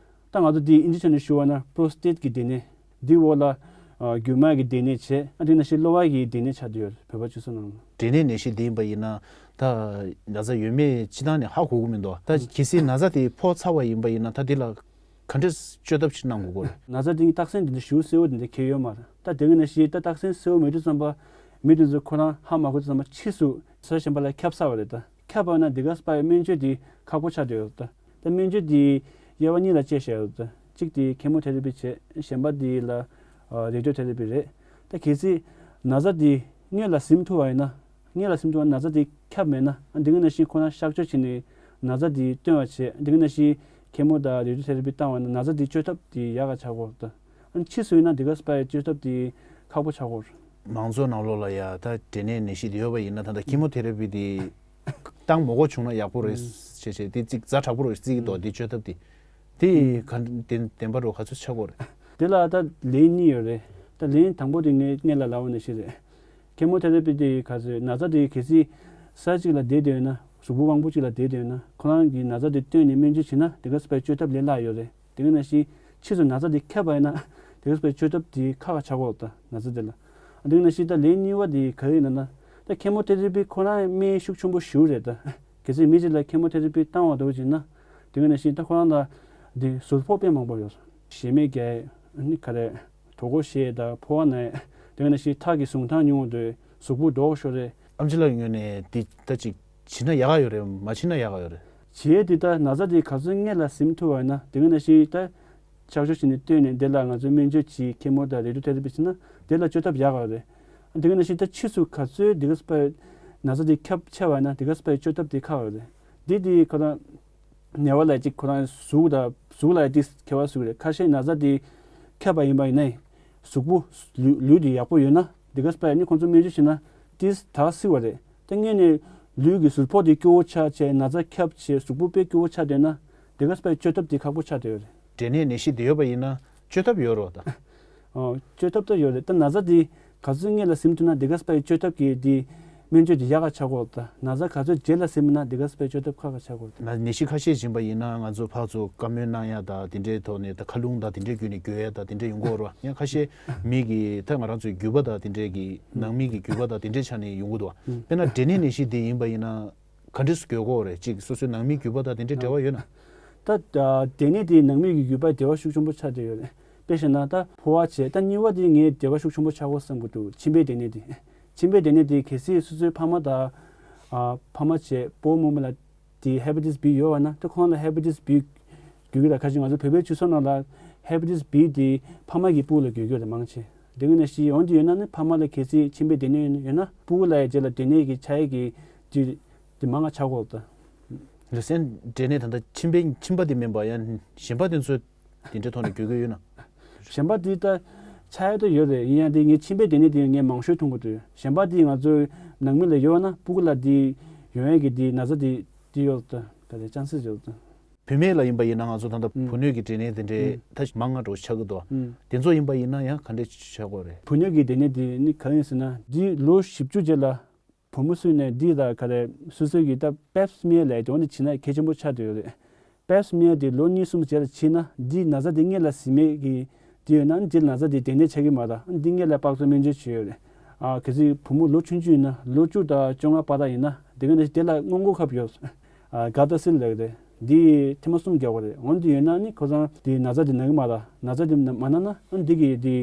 ད་ང་ཚོ་དེ་ཨིན་ཇི་ཆ་ནས་ཞུ་བ་ན་པྲོ་སི་ཊེཊ་གི་འབྲས་ནད། དེའི་འོག་ལ་ཨ་རྒྱུ་མ་གི་འབྲས་ནད་བྱས། ཨ་དེ་ག་ནང་བཞིན་གློ་བ་གི་འབྲས་ནད་ཆགས་བསྡད་ཡོད་རེད། བོད་པ་སྤྱི་ཚོགས་ནང་ལ། འབྲས་ནད་ནད་གཞི་འདི་ཡིན་པ་ཡིན་ན་ད་ན་ཚ་ཡོད་མེད་སྤྱིར་བཏང་ནས་ཧ་གོ་གི་མི་འདུག། ད་གལ་སྲིད་ན་ཚ་དེ་ཕོག་ཚར་བ་ཡིན་པ་ཡིན་ན་ད་དེ་ལ་ག་འདྲས་བཅོས་ཐབས་ཤིག་གནང་དགོས་ཀྱི་རེད། ན་ཚ་དེ་ནི་རྟགས་མཚན་དེ་འདྲ་ཞེ་པོ་གསལ་པོ་དེ་འདྲ་གང་ཡང་ཡོད་མ་རེད། ད་དེ་ག་ནང་བཞིན་ད་རྟགས་མཚན་གསལ་པོ་མེད་དུས་ཙམ་པ། མི་དེ་ཚོ་ཁོ་རང་ཧ་མ་གོ་དུས་ཙམ་པ་ཕྱིས་སུ་ས་གཞན་པ་ལ་ཁྱབ་ཚར་བ་རེད་ད། ཁྱབ་པ་ན་དེ་ག་ས་པའི་སྨན་བཅོས་དེ་ཁག་པོ་ཆགས་བསྡད་ཡོད་ད། ད་སྨན་བཅོས་དེ་དབྱེ་བ་གཉིས་ལ་དཔྱད་བཞག་ཡོད་ད། གཅིག་དེ་ཁེ་མོ་ཐེ་ར་པི་བྱས། གཞན་པ་དེ་ལ་ཨ་རེ་ཌི་ཡོ་ཐེ་ར་པི་རེད། ད་གལ་སྲིད་ན་ཚ་དེ་སྔོན་ལ་ཟིན་ཐུབ་པ་ཡིན་ན། སྔོན་ལ་ཟིན་ཐུབ་པ་ན་ཚ་དེ་ཁྱབ་མེད་ན། ཨ་དེ་ག་ནང་བཞིན་ཁོ་རང་གཤག་བཅོས་བྱས་ནས་ན་ཚ་དེ་བཏོན་པ་བྱས། དེ་ག་ནང་བཞིན་ཁེ་མོ་དང་རེ་ཌི་ཡོ་ཐེ་ར་པི་བཏང་བ་ན་ན་ཚ་དེ་བཅོས་ཐབས་དེ་ཡག་ག་ཆགས་ཀྱི་ཡོད་ད། ཨ་ཕྱིས་སུ་ཡིན་ན་དེ་ག་ས་པའི་བཅོས་ཐབས་དེ་ཁག་པོ་ཆགས་ཀྱི་ཡོད། མང་ཚོགས་ནང་ལོགས་ལ་ཡ་ད་འབྲས་ནད་ནད་གཞི་དེ་ཡོད་པ་ཡིན་ན་ད་ལྟ་ཁེ་མོ་ཐེ་ར་པི་དེ་བཏང་མ་དགོས་བྱུང་ན་ཡག་པོ་རེད་ཞེས་བྱས། དེ་ཅིག་ཛ་དྲག་པོ་རེད་བརྩི་གི་འདུག། དེ་བཅོས་ཐབས་དེ་དེ་ག་བདེན་བདེན་པ་རུ་ག་ཚོད་ཆགས་ཀྱི་ཡོད་རེད། དེ་ལ་ད་ལན་གཉིས་ཡོད་རེད། ད་ལན་དང་པོ་དེ་ངས་སྔོན་ལ་ལབ་པ་ནང་བཞིན་རེད། ཁེ་མོ་ཐེ་ར་པི་དེ་ག་ཚོད་ན་ཚ་དེ་གལ་སྲིད་ས་གཅིག་ལ་བསྡད་བསྡད་ཡོད་ན། གཟུགས་པོ་དབང་པོ་གཅིག་ལ་བསྡད་བསྡད་ཡོད་ན། ཁོ་རང་གིས་ན་ཚ་དེ་བཏོན་ནས་སྨན་བཅོས་བྱས་ན་དེ་ག་ས་པའི་བཅོས་ཐབས་ལས་སླ་ཡོད་རེད། དེ་ག་ནང་བཞིན་ཕྱིས་སུ་ན་ཚ་དེ་ཁྱབ་པ་ཡིན་ན་དེ་ག་ས་པའི་བཅོས་ཐབས་དེ་ཁག་ཆགས་ཀྱི་ཡོད་ད། ན་ཚ་དེ་ལ། དེ་ག་ནང་བཞིན་ད་ལན་གཉིས་པ་དེ་ག་རེ་ཡིན་ན། ད་ཁེ་མོ་ཐེ་ར་པི་ཁོ་རང་སྨན་ཤུགས་ཆེན་པོ་ཞེ་པོ་རེད་ད། གལ་སྲིད་མི་གཅིག་ལ་ཁེ་མོ་ཐེ་ར་པི་བཏང་བ་འདྲ་བོ་ཅིག་ན། དེ་ག་ནང་བཞིན་ད་ཁོ་རང་ལ་དེ་ཟུར་ཕོག་དཔེ་མང་པོ་ཡོད། ཞེ་མེར་རྒྱག་ཡས། ཨ་ནི་ག་རེ། གྲོད་ཁོག་བཤལ་ཡས་དང་ཕོ་བ་ན་ཡས། དེ་ག་ནང་བཞིན་ཐག་གི་ཟུངས་ཐང་ཉུང་བ་འདུག། གཟུགས་པོ་མདོག་ཤོར་ཡས། ཨེམ་ཆི་ལགས་ངོས་ནས་འདི་ལྟ་ཅིག་བྱེད་ན་ཡག་ག་ཡོད་རེད། མ་བྱེད་ན་ཡག་ག་ཡོད་རེད། བྱེད་ཡས་འདི་ལྟ་ན་ཚ་འདི་ག་ཚོད་སྔོན་ལ་ཟིན་ཐུབ་པ་ཡིན་ན། དེ་ག་ནང་བཞིན་ད་གཤག་བཅོས་བྱས་ནས་བཏོན་ནས་འདི་ལ་ང་ཚོས་སྨན་བཅོས་བྱེད། ཁེ་མོ་དང་རེ་ཌི་ཡོ་ཐེ་ར་པི་བྱས་ན་འདི་ལ་བཅོས་ཐབས་ཡག་ག་རེད། དེ་ག་ནང་བཞིན་ད་ཕྱིས་སུ་ག་ཚོད་འདི་ག་ས་པའི་ན་ཚ་འདི་ཁྱབ་ཆེ་བ་ཡིན་ན་དེ་ག་ས་པའི་བཅོས་ཐབས་འདི་ཁག་པོ་རེད། འདི་འདི་ཁོ་རང་ནད་པ་ལ་ཅིག་ཁོ་རང་གཟུགས་དང་གཟུགས་ལ་ཏིས་ཁྱད་པར་ཟུག་རེད། ཁ་ཤས་ན་ཚ་དེ་ཁྱབ་པ་ཡིན་པ་ཡིན་ན་གཟུགས་པོ་ལུས་ལུས་དེ་ཡག་པོ་ཡོད་ན་དེ་ག་ས་པ་ནི་ཁོང་ཚོ་སྨན་བཅོས་བྱས་ན་ཏིས་དག་སྲིད་པ་རེད། ད་སྔོན་ནས་ལུས་ཀྱི་ཟུར་ཕོག་དེ་སྐྱོ་བོ་ཆགས་བྱས། ན་ཚ་ཁྱབ་བྱས་གཟུགས་པོ་དཔེ་སྐྱོ་བོ་ཆགས་བསྡད་ན་དེ་ག་ས་པའི་བཅོས་ཐབས་དེ་ཁག་པོ་ཆགས་བསྡད་ཡོད་རེད། འབྲས་ནད་ནད་གཞི་དེ་ཡོད་པ་ཡིན་ན་བཅོས་ཐབས་ཡོད་རེད་ད། ཨོ། བཅོས་ཐབས་ད་ཡོད་རེད། ད་ན་ཚ་དེ་ག་ཚོད་སྔོན་ལ་ཟིན་ཐུབ་ན་དེ་ག་ས་པའི་བཅོས་ཐབས་ཀྱི་དེ་སྨན་བཅོས་དེ་ཡག་ག་ཆགས་ཀྱི་ཡོད་རེད། ད་ན་ཚ་ག་ཚོད་རྗེས་ལ་ཟིན་མིན་ན་དེ་ག་ས་པའི་བཅོས་ཐབས་ཁག་ག་ཆགས་ཀྱི་ཡོད་རེད། ན་ནད་གཞི་ཁ་ཤས་ཡིན་པ་ཡིན་ན་ང་ཚོ་ཕར་ཚུར་བཀའ་མོལ་གནང་ཡ་དང་དེ་འདྲའི་ཐོག་ནས་ད་མཁའ་རླུང་དང་དེ་འདྲའི་བརྒྱུད་ནས་འགོས་ཡ་དང་དེ་འདྲ་ཡོང་གི་ཡོད་རེད་བ། ཡང་ཁ་ཤས་མི་གི་ད་ང་རང་ཚོའི་རྒྱུད་པ་དང་དེ་འདྲའི་གི་ནང་མི་གི་རྒྱུད་པ་དང་དེ་འདྲའི་ཆ་ནས་ཡོང་གི་འདུག་བ། དཔེར་ན་འབྲས་ནད་ནད་གཞི་དེ་ཡིན་པ་ཡིན་ན། ག་འདྲས་སུ་འགོས་ཀྱི་ཡོད་རེད། ཅིག་སོ་སོའི་ནང་མིའི་རྒྱུད་པ་དང་དེ་འདྲའི་འབྲེལ་བ་ཡོད་ན། ད་ཨ་འབྲས་ནད་དེ་ནང་མི་གི་རྒྱུད་པ་འབྲེལ་བ་ཤུགས་ཆེན་པོ་ཆགས་བསྡད་ཡོད་རེད། དཔེ་བཞག་ན་ད་ཕོ་བ་བྱས། ད་གཉིས་པ་དེ་ངས་འབྲེལ་བ་ཤུགས་ཆེན་པོ་ཆགས་ཀྱི་ཡོད་བསམ་གྱི་འདུག་མཆིན་པའི་འབྲས་ནད་དེ། མཆིན་པའི་འབྲས་ནད་དེ་གལ་སྲིད་སོ་སོའི་ཕ་མ་དང་ཨ་ཕ་མ་བྱས་སྤོ་བོ་རྨོ་མོ་ལ་དེ་ཧེ་པ་ཊའི་ཊི་སི་བི་ཡོད་པ་ན། ད་ཁོང་ལ་ཧེ་པ་ཊའི་ཊི་སི་བི་འགོས་ཀྱི་རེད། ཁ་ཅིག་ང་ཚོ་བོད་པའི་སྤྱི་ཚོགས་ནང་ལ་ཧེ་པ་ཊའི་ཊི་སི་བི་དེ་ཕ་མ་གི་སྤུ་གུ་ལ་འགོས་ཀྱི་ཡོད་རེད་མང་ཆེ། དེ་གི་ནང་བཞིན་འོན་ཏེ་ཡོད་ན་ནི་ཕ་མ་ལ་གལ་སྲིད་མཆིན་པའི་འབྲས་ནད་ཡོད་ན་སྤུ་གུ་ལ་ཡང་རྗེས་ལ་འབྲས་ནད་ཀྱི་ཆགས་ཡས་ཀྱི་དེ་དེ་མང་ང་ཆགས་ཀྱི་ཡོད་རེད་ད། ལུས་སེམས་འབྲས་ནད་ད་ལྟ་མཆིན་པའི་མཆིན་པ་དེ་མིན་པ་ཡང་གཞན་པ་དེ་ཚོ་དེ་འདྲའི་ཐོག་ནས་འགོས་ཀྱི་ཡོད་ན། གཞན་པ་དེ་ད་ཆགས་ཡ་ད་ཡོད་རེད། ཡིན་ཡང་དེ་ངས་མཆིན་པའི་འབྲས་ནད་དེ་ངས་མང་ཤོས་མཐོང་གི་འདུག་གཞན་པ་དེ་ང་ཚོའི་ནང་མི་ལ་ཡོད་ན་སྤུ་གུ་ལ་དེ་ཡོང་ཡ་གི་དེ་ན་ཚ་དེ་དེ་ཡོད་ད། ག་རེ་ཅན་སི་ཡོད་ད། བུད་མེད་ལ་ཡིན་པ་ཡིན་ན་ང་ཚོ་ད་ལྟ་ཨུམ། བུ་སྣོད་ཀྱི་འབྲས་ནད་དེ་འདྲའི་ཨུམ། ད་མང་ང་འགྲོ་ཆགས་ཀྱི་འདུག་ཨུམ། དེ་ཚོ་ཡིན་པ་ཡིན་ན་ཡང་ག་འདྲས་ཆགས་ཀྱི་ཡོད་རེད། བུ་སྣོད་ཀྱི་འབྲས་ནད་དེ་ནི་ག་རེ་ཡིན་ཟེར་ན་འདི་ལོ་བཞི་བཅུ་རྗེས་ལ་བུ་མོ་སུ་ནས་འདི་ལ་ག་རེ་སོ་སོ་གི་ད་པེབ་སི་མི་ཡར་ལབ་དེ་འོ་འདི་བྱེད་ན་གལ་ཆེན་པོ་ཆགས་བསྡད་ཡོད་རེད། པེབ་སི་མི་ཡར་དེ་ལོ་གཉིས་གསུམ་རྗེས་ལ་བྱེད་ན་འདི་ན་ཚ་དེ་སྔོན་ལ་ཟིན་མེད་ཀྱི་དེ་ཡོད་ན་འདི་ན་ཚ་དེ་འབྲས་ནད་ཆགས་ཀྱི་མ་རེད། འདི་སྔོན་ལ་དཔག་ཚོད་སྨན་བཅོས་བྱས་ཡོད་རེད། ཨ་གལ་སྲིད་བུ་མོ་ལོ་ཆུང་ཆུང་ཡིན་ན་ལོ་བཅུ་དང་བཅོ་ལྔ་བར་དུ་ཡིན་ན་དེ་ག་ནས་དེ་ལ་སྔོན་འགོག་ཁབ་ཡོད། ཨ་གར་ད་སིལ་ལབ་རེད། འདི་ཐེངས་མ་གསུམ་རྒྱག་པ་རེད། འོན་ཏེ་ཡོད་ན་ནི་ཁོ་ཚང་དེ་ན་ཚ་དེ་ན་གི་མ་རེད། ན་ཚ་དེ་མ་ན་ན་ཨ་འདི་གི་དེ་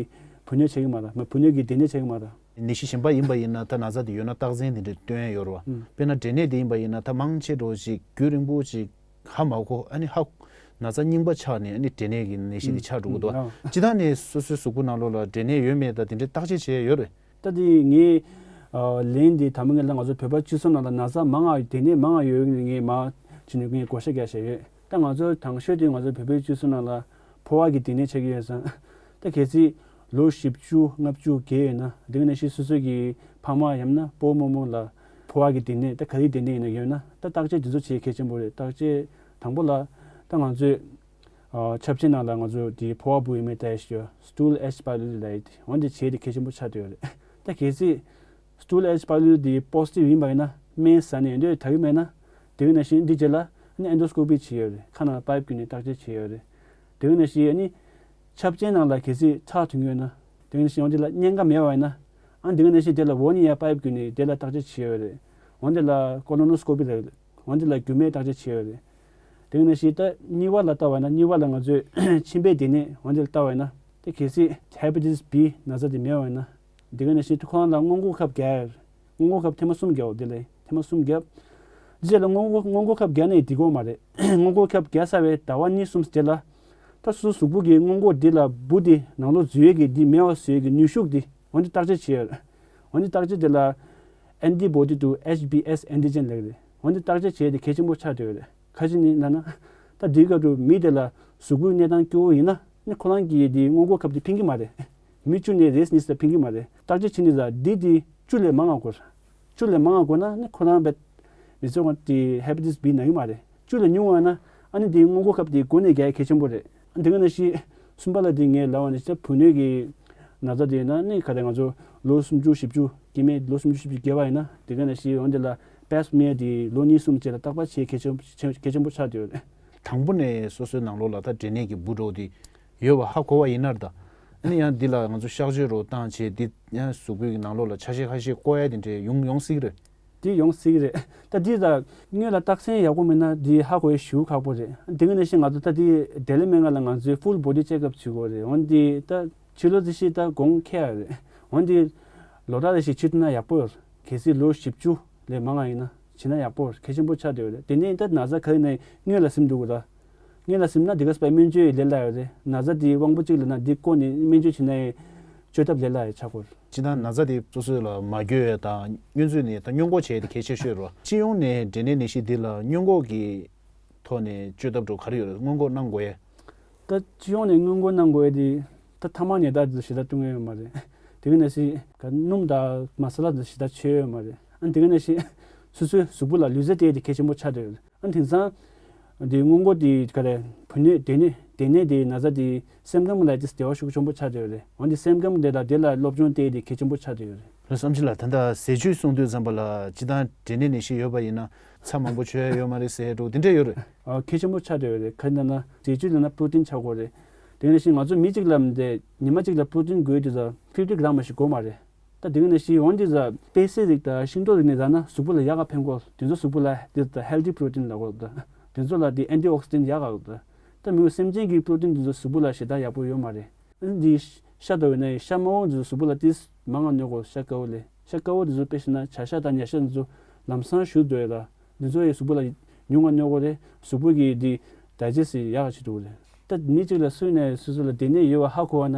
བུ་སྣོད་ཆགས་ཀྱི་མ་རེད། མ་བུ་སྣོད་ཀྱི་འབྲས་ནད་ཆགས་ཀྱི་མ་རེད། ནད་གཞི་གཞན་པ་ཡིན་པ་ཡིན་ན་ད་ན་ཚ་དེ་ཡོད་ན་རྟགས་མཚན་དེ་འདྲ་སྟོན་ཡ་ཡོད་རེད་བ། ཨུམ། དཔེར་ན་འབྲས་ནད་དེ་ཡིན་པ་ཡིན་ན་ད་མང་ཆེ་འགྲོ་ཞིག་རྒྱུན་རིང་པོ་ཞིག་ཧ་མ་གོ། ཨ་ནི་ཧ་ན་ཚ་རྙིང་པ་ཆགས་ནས་ཨ་ནི་འབྲས་ནད་ཀྱི་ནད་གཞི་དེ་ཆགས་འགྲོ་གི་འདུག་བ། ཨུམ། སྤྱིར་བཏང་ནས་སོ་སོའི་གཟུགས་པོ་ནང་ལོགས་ལ་འབྲས་ནད་ཡོད་མེད་ད་དེ་འདྲའི་བརྟག་དཔྱད་བྱེད་ཡ་ཡོད་རེད། ད་དེ་ངས་ཨ་ལན་དེ་ད་མ་ངེད་ལ་ང་ཚོ་བོད་པ་སྤྱི་ཚོགས་ནང་ལ་ན་ཚ་མང་ང་འབྲས་ནད་མང་ང་ཡོད་ངས་མ་བྱས་ནས་ངས་བགོ་བཤའ་རྒྱག་བཞག་ཡོད། ད་ང་ཚོ་དང་ཤོས་དེ་ང་ཚོ་བོད་པའི་སྤྱི་ཚོགས་ནང་ལ་ཕོ་བ་གི་འབྲས་ནད་ཆགས་ཀྱི་ཡོད་ཙང་། ད་གལ་སྲིད་ལོ་བཞི་བཅུ་ལྔ་བཅུ་བརྒལ་ཡོད་ན་དེ་ག་ནང་བཞིན་སོ་སོ་གི་ཕ་མ་ཡང་ན་སྤོ་བོ་རྨོ་མོ་ལ་ཕོ་བ་གི་འབྲས་ནད་ད་ག་རེའི་འབྲས་ནད་ཡིན་ན་ཡོད་ན་ད་བརྟག་དཔྱད་དེ་ཚོ་བྱེད་གལ་ཆེན་པོ་རེད། བརྟག་དཔྱད་དང་པོ་ལ་ད་ང་ཚོས་ཨ་ཆབ་ཆའི་ནང་ལ་ང་ཚོ་དེ་ཕོ་བ་སྦུ་ཡོད་མེད་ལྟ་ཡ་ཞིག་ཡོད། སི་ཊུལ་ཨེཆ་པའི་ལི་ཊི་ལབ་ཡ་དེ་འོ་འདི་བྱེད་དེ་གལ་ཆེན་པོ་ཆགས་བསྡད་ཡོད་རེད། ད་གལ་སྲིད་སི་ཊུལ་ཨེཆ་པའི་ལི་ཊི་དེ་པོ་སི་ཊིབ་ཡིན་པ་ཡིན་ན་སྨན་ཟ་ནས་ཡོད་འདོད་དྲག་གི་མེད་ན་དེ་གི་ནང་བཞིན་འདི་རྗེས་ལ་ཨ་ནི་ཨེན་ཌོ་སི་ཀོ་པི་བྱེད་ཡོད་རེད། ཁ་ནང་པའིབ་བརྒྱུད་ནས་བརྟག་དཔྱད་བྱེད་ཡོད་རེད། དེ་གི་ནང་བཞིན་ཨ་ནི་ཆབ་ཆའི་ནང་ལ་གལ་སྲིད་ཁྲག་ཐོན་གྱི་ཡོད་ན་དེ་གི་ནང་བཞིན་འོ་འདི་ལ་གཉན་ཁ་མེད་པ་ཡིན་ན་ཨ་ནི་དེ་གི་ནང་བཞིན་དེ་ལ་འོ་ནི་ཡ་པའིབ་བརྒྱུད་ནས་དེ་ལ་བརྟག་དཔྱད་བྱེད་ཡོད་རེད། འོ་འདི་ལ་ཀོ་ལོ་ནོ་སི་ཀོ་པི་ལབ་རེད། འོན་ཏེ་ལ་རྒྱུ་མའི་བརྟག་དཔྱད་བྱས་ཡོད་རེད། དེ་ག་ནང་བཞིན་ད་གཉིས་པ་ལ་ལྟ་བ་ཡིན་ན་གཉིས་པ་ལ་ང་ཚོས་མཆིན་པའི་འབྲས་ནད་འོན་ཏེ་ལ་ལྟ་བ་ཡིན་ན་དེ་གལ་སྲིད་ཧེ་པ་ཊའི་ཊི་སི་བི་ན་ཚ་དེ་མེད་པ་ཡིན་ན་དེ་ག་ནང་བཞིན་དུ་ཁོ་རང་ལ་སྔོན་འགོག་ཁབ་རྒྱག་ཡ་རེད། སྔོན་འགོག་ཁབ་ཐེངས་མ་གསུམ་རྒྱག་འོ་དེ་ལ་ཐེངས་མ་གསུམ་རྒྱབ། དེ་རྗེས་ལ་སྔོན་འགོག་སྔོན་འགོག་ཁབ་རྒྱག་ནས་འགྲིག་གི་མ་རེད། སྔོན་འགོག་ཁབ་རྒྱག་ཚར་བའི་ཟླ་བ་གཉིས་གསུམ་རྗེས་ལ་ད་སོ་སོ་གཟུགས་པོ་གི་སྔོན་འགོག་འདི་ལ་འབུ་དེ་ནང་ལོགས་འཛུལ་ཡས་ཀྱི་འདི་མེད་པ་བཟོ་ཡས་ཀྱི་ནུས་ཤུགས་འདི་འོན་ཏེ་བརྟག་དཔྱད་བྱས་ཡོད་རེད། འོན་ཏེ་བརྟག་དཔྱད་དེ་ལ་ཨེན་ཊི་བོ་ཌི་ཊུ་ཨེཆ་བི་ཨེས་ཨེན་ཊི་ཇེན་ལབ་ཀྱི་རེད། འོན་ཏེ་བརྟག་དཔྱད་བྱས་ཏེ་གལ་ཆེན་པོ་ཆགས་བསྡད་ཡོད་རེད། ག་ཅི་ཡིན་ལབ་ན། ད་དེའི་སྐབས་དུ་མི་དེ་ལ་གཟུགས་པོའི་གནས་སྟངས་སྐྱོ་བོ་ཡིན་ན་ནི་ཁོ་རང་གིས་དེ་སྔོན་འགོག་ཁབ་དེ་ཕན་གྱི་མ་རེད། མི་བཅུ་ནས་རེས་གཉིས་ལ་ཕན་གྱི་མ་རེད། བརྟག་དཔྱད་བྱས་ནས་ད་འདི་དེ་བཅུ་ལས་མང་བ་དགོས། བཅུ་ལས་མང་བ་དགོས་ན་ནི་ཁོ་རང་བས་མི་ཚེ་གང་དེ་ཧེ་པ་ཊའི་ཊི་སི་བི་ན་གི་མ་རེད། བཅུ་ལས་ཉུང་བ་ན་ཨ་ནི་དེ་སྔོན་འགོག་ཁབ་དེ་འགོ་ནས་རྒྱག་གལ་ཆེན་པོ་རེད། དེ་ག་ནང་བཞིན་གསུམ་པ་ལ་དེ་ངས་ལབ་པ་ནི་ཅིག་བུ་སྣོད་ཀྱི་ན་ཚ་དེ་ཡིན་ན་ནི་ག་རེ་ང་ཚོ་ལོ་སུམ་ཅུ་བཞི་བཅུ་སྐྱེ་དམན་ལོ་སུམ་ཅུ་བཞི་བཅུ་བརྒལ་བ་ཡིན་ན་དེ་ག་ནང་བཞིན་འོན་ཏེ་ལ་པེབ་སི་མི་ཡར་དེ་ལོ་གཉིས་གསུམ་རྗེས་ལ་བརྟག་པ་བྱེད་གལ་ཆེན་གལ་ཆེན་པོ་ཆགས་བསྡད་ཡོད་རེད། དང་པོ་ནས་སོ་སོའི་ནང་ལོགས་ལ་ད་འབྲས་ནད་ཀྱི་འབུ་འདྲ་བོ་དེ་ཡོད་པ་ཧ་གོ་བ་ཡིན་ན་ད། ཨ་ནི་ཡང་འདི་ལ་ང་ཚོ་གཤག་བཅོས་རོ་བཏང་བྱས་འདི་ཡང་གཟུགས་པོའི་ནང་ལོགས་ལ་ཆ་ཤས་ཁ་ཤས་བཀོག་ཡ་དེ་འདྲས་ཡོང་ཡོང་སྲིད་ཀྱི་རེད། འདི་ཡོང་སྲིད་ཀྱི་རེད། ད་འདི་ད་སྔོན་ལ་རྟགས་མཚན་ཡག་པོ་མེད་ན་འདི་ཧ་གོ་ཡ་ཞེ་པོ་ཁག་པོ་རེད། དེ་ག་ནང་བཞིན་ང་ཚོ་ད་འདི་འབྲས་ནད་སྨན་ཁང་ལ་ང་ཚོའི་ཧྥུལ་བོ་ཌི་ཅེག་ཨབ་བྱེད་དགོས་རེད། འོན་ཏེ་ད་ཕྱི་ལོགས་ཙི་ཤི་ད་གོང་ཁེ་ཡ་རེད། འོན་ཏེ་ལོ་ལྟར་རེ་ཞིག་བྱེད་ཐུབ་ན་ཡག་པོ་ཡོད། གལ་སྲིད་ལོ་བཞི་བཅུ་ལས་མང་བ་ཡིན་ན་བྱེད་ན་ཡག་པོ་གལ་ཆེན་པོ་ཆགས་བསྡད་ཡོད་རེད། དེ་ནས་ད་ན་ཚ་ག་རེ་ན་སྔོན་ལ་སིམ་འགྲོ་གི་རེད། སྔོན་ལ་སིམ་ན་དེ་ག་སྤེ་སྨན་བཅོས་ལས་སླ་ཡོད་རེད། ན་ཚ་དེ་དབང་པོ་གཅིག་ལ་ན་དེ་བཀོག་ནས་སྨན་བཅོས་བྱེད་ན་ཡང་བཅོས་ཐབས་ལས་སླ་ཡོད་ཆགས་གོ། སྤྱིར་བཏང་ན་ཚ་དེ་སོ་སོ་ལ་མ་འགོས་ཡ་དང་སྔོན་ཚུད་ནས་ད་སྔོན་འགོག་བྱས་ཏེ་གལ་ཆེ་ཤོས་རེད་བ། སྤྱི་ཡོངས་ནས་འབྲས་ནད་ནད་གཞི་འདི་ལ་སྔོན་འགོག་གི་ཐོག་ནས་བཅོས་ཐབས་འགྲོ་ག་རེ་ཡོད་རེད། སྔོན་འགོག་གནང་དགོས་ཡ། ད་སྤྱི་ཡོངས་ནས་སྔོན་འགོག་གནང་དགོས་ཡ་དེ་ད་ཐ་མག་ནད་རྟགས་དེ་ཚོ་ཞེ་དྲག་བཏང་གི་ཡོད་མ་རེད། དེ་ག་ནང་བཞིན་ག་སྣུམ་དང་མ་ས་ལ་དེ་ཚོ་ཞེ་དྲག་མཆོད་ཡོད་མ་རེད། ཨ་དེ་ག་ནང་བཞིན་སོ་སོའི་གཟུགས་པོ་ལ་ལུས་རྩལ་སྤྲད་དེ་གལ་ཆེན་པོ་ཆགས་བསྡད་ཡོད་རེད། ཨ་དེང་སང་དེ་སྔོན་འགོག་དེ་ག་རེ་བུ་སྣོད་འབྲས་ནད་འབྲས་ནད་དེ་ན་ཚ་དེ་སེམས་ཁམས་ལ་དེ་འབྲེལ་བ་ཤུགས་ཆེན་པོ་ཆགས་བསྡད་ཡོད་རེད། འོན་ཏེ་སེམས་ཁམས་དེ་དང་དེ་ལ་སློབ་སྦྱོང་སྤྲད་དེ་གལ་ཆེན་པོ་ཆགས་བསྡད་ཡོད་རེད། ལགས་བསམ་ཅིག་ལ་ད་ལྟ་ཟས་བཅུད་གསུང་དུས་ཙམ་པ་ལ་སྤྱིར་བཏང་འབྲས་ནད་ནད་གཞི་ཡོད་པ་ཡིན་ན་ཚྭ་མང་པོ་མཆོད་ཡ་ཡོད་མ་རེད་ཟེར་འགྲོ་དེ་འདྲ་ཡོད་རེད། ཨ་གལ་ཆེན་པོ་ཆགས་བསྡད་ཡོད་རེད། ག་རེ་ལབ་ན་ཟས་བཅུད་ལབ་ན་པྲོ་ཊིན་ཆགས་དགོས་རེད། དེ་ནང་བཞིན་ང་ཚོ་མི་གཅིག་ལ་མི་འདྲ་ཉི་མ་གཅིག་ལ་པྲོ་ཊིན་དགོས་དུས་ཙམ་ཕིབ་ཊི་གྷ་རམ་ཞིག་དགོས་མ་རེད། ད་དེ་ག་ནང་བཞིན་འོན་ཏེ་ཙམ་པད་ཚལ་རིགས་དང་ཤིང་ཏོག་རིགས་ནས་ཟ་ན་གཟུགས་པོ་ལ་ཡག་ག་ཕན་གོ། དེ་ཚོ་གཟུགས་པོ་ལ་དེ་ད་ཧེལ་ཐི་པྲོ་ཊིན་ལབ་གོ་ད། དེ་ཚོ་ལ་དེ་ཨན་ཊི་ཨོག་སི་ཌེན་ཊི་ཡག་ག་ད། ད་མི་འོ་སེམས་ཅན་གྱི་པྲོ་ཊིན་དེ་ཚོ་གཟུགས་པོ་ལ་ཞེ་དྲག་ཡག་པོ་ཡོད་མ་རེད། ཨ་ནི་དེ་ཤ་ལྟ་བུ་ན་ཤ་དམར་པོ་དེ་ཚོ་གཟུགས་པོ་ལ་དེ་མང་ང་ཉོ་དགོས། ཤ་དཀར་པོ་ལས། ཤ་དཀར་པོ་དེ་ཚོ་དཔེ་བཞག་ན་བྱ་ཤ་དང་ཉ་ཤ་དེ་ཚོ་ལམ་སང་བཞུར་འགྲོ་ཡོད་ལ། དེ་ཚོ་ཡི་གཟུགས་པོ་ལ་ཉུང་ང་ཉོ་དགོས་རེད། གཟུགས་པོ་གི་དེ་ཌའི་ཇེ་སི་ཊི་ཡག་ག་བྱེད་ཐུབ་རེད། ད་མི་གཅིག་ལ་སུ་ཡིན་ན་སོ་སོ་ལ་དེ་ནས་ཡོད་པ་ཧ་གོ་བ་ན་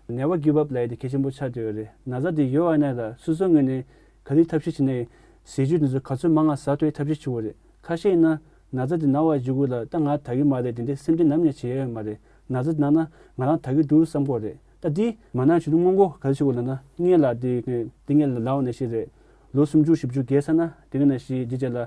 ནེ་ཝར་གིབ་ཨབ་ལབ་ཡ་དེ་གལ་ཆེན་པོ་ཆགས་བསྡད་ཡོད་རེད། ན་ཚ་དེ་ཡོད་པ་ཡིན་ན་ལ་སོ་སོའི་ངོས་ནས་ག་རེ་ཐབས་ཤེས་བྱས་ནས་ཟས་བཅུད་དེ་ཚོ་ག་ཚོད་མང་ང་ཟ་ཐུབ་ཡ་ཐབས་ཤེས་བྱེད་དགོས་རེད། ཁ་ཤས་ཡིན་ན་ན་ཚ་དེ་ན་བ་བརྗེད་དགོས་ལ། ད་ང་དྲག་གི་མ་རེད། དེ་འདྲའི་སེམས་ཁྲལ་ནམ་ཡང་བྱེད་ཡ་ཡོད་མ་རེད། ན་ཚ་དེ་ན་ན་ང་རང་དྲག་གི་འདུག་བསམ་དགོས་རེད། ད་དེ་མ་ན་བྱེད་དུས་སྔོན་འགོག་ག་རེ་བྱེད་དགོས་ལབ་ན། སྔོན་ལ་དེ་དེ་སྔོན་ལ་ལབ་པ་ནང་བཞིན་རེད། ལོ་སུམ་ཅུ་བཞི་བཅུ་བརྒལ་ཚར་ན་དེ་ག་ནང་བཞིན་དེ་རྗེས་ལ་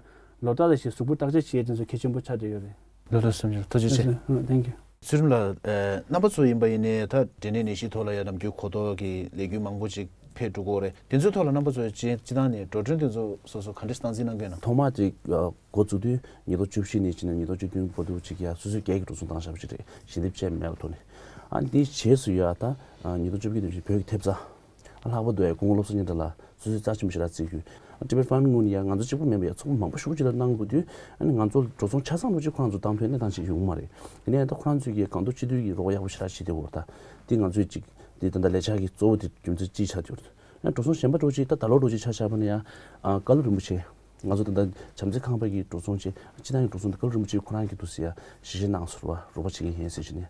ལོ་ལྟར་ལ་ཞིག་གཟུགས་པོ་བརྟག་དཔྱད་བྱེད་ཡ་དེ་ཚོ་གལ་ཆེན་པོ་ཆགས་བསྡད་ཡོད་རེད། ལོ་ལྟར་སུམ་ཅུ། ཐུགས་རྗེ་ཆེ། ཨ། Thank you། ཚུལ་ཁྲིམས་ལགས། ཨ། རྣམ་པ་ཚོ་ཡིན་པ་ཡིན་ནའི་ད་འབྲས་ནད་ནད་གཞིའི་ཐོག་ལ་ཡང་ནམ་རྒྱུན་གོ་རྟོགས་ཀྱི་ལས་འགུལ་མང་པོ་ཅིག་ཕེབས་འགྲོ་གི་ཡོད་རེད། དེ་ཚོའི་ཐོག་ལ་རྣམ་པ་ཚོས་སྤྱི་སྤྱི་བཏང་ནས་འགྲོ་གྲོན་དེ་ཚོ་སོ་སོ་ག་འདྲ་སྟངས་འཛིན་གནང་གི་ཡོད་ན། ཐོག་མ་དེ་འགོ་བཙུགས་དུས་ཉིས་སྟོང་བཅུ་བཞི་ནས་བྱས་ནས་ཉིས་སྟོང་བཅུ་བདུན་བར་དུ་ཅིག་ཡ་སོ་སོའི་སྒེར་གྱི་འགྲོ་སོང་བཏང་བཞག་པ་ཞིག་རེད། ཞལ་འདེབས་བྱས་མེད་པའི་ཐོག་ནས། ཨ་ནི་དེའི་རྗེས་སུ་ཡ་ད་ཉིས་སྟོང་བཅུ་བཞི་དེ་བཞིན་བོད་ཀྱི་ཐེབས་རྩ། ལྷག་པར་དུ་ཡ་སྐུ་ངོ་བློ་བཟང་སྙན་གྲགས་ལགས་སོ་སོའི་རྩ་ཆེན་པོ་ཞེ་དྲག་བརྩི་རྒྱུ། ཊི་བེཊ་ཕར་མིང་ངོས་ནས་ཡ་ང་ཚོ་གཅིག་པུ་མིན་པ་ཡ་ཚོགས་པ་མང་པོ་ཞེ་པོ་ཅིག་ལ་གནང་དགོས་དུས། ཨ་ནི་ང་ཚོ་འགྲོ་སོང་ཆ་ཚང་ལོ་གཅིག་ཁོ་རང་ཚོ་བཏང་ཐུབ་གནས་སྟངས་ཤིག་ཡོང་གི་མ་རེད། ཡིན་ན་ཡང་ད་ཁོ་རང་ཚོས་ཀྱི་གང་ཐུབ་ཅི་ཐུབ་ཀྱིས་རོགས་ཡག་པོ་ཞེ་དྲག་བྱེད་བསྡད་ཡོད་རེད། ད་དེ་ང་ཚོས་ཅིག་དེ་ད་ལྟ་ལས་འཆར་གྱི་གཙོ་བོ་དེ་རྒྱུ་མཚན་གཅིག་ཆགས་བསྡད་ཡོད་རེད། ཡང་འགྲོ་སོང་གཞན་པ་འདྲ་བོ་ཅིག་ད་ད་ལོ་འདྲ་བོ་ཅིག་ཆ་བཞག་པ་ན་ཡང་། ཨ། བཀའ་སློབ་རིན་པོ་ཆེ། ང་ཚོ་ད་ལྟ་བྱམས་བརྩེ་ཁང་པ་གི་འགྲོ་སོང་བྱས། སྤྱི་བཏང་གི་འགྲོ་སོང་དེ་བཀའ་སློབ་རིན་པོ་ཆེ་ཁོ་རང་གིས་འདུག་སེ་ཡ་ཞལ་བཞེས་གནང་སོང་བ། རོགས་པ་བྱེད་མཁན་ཡིན་ཟེར་བྱས་ནས།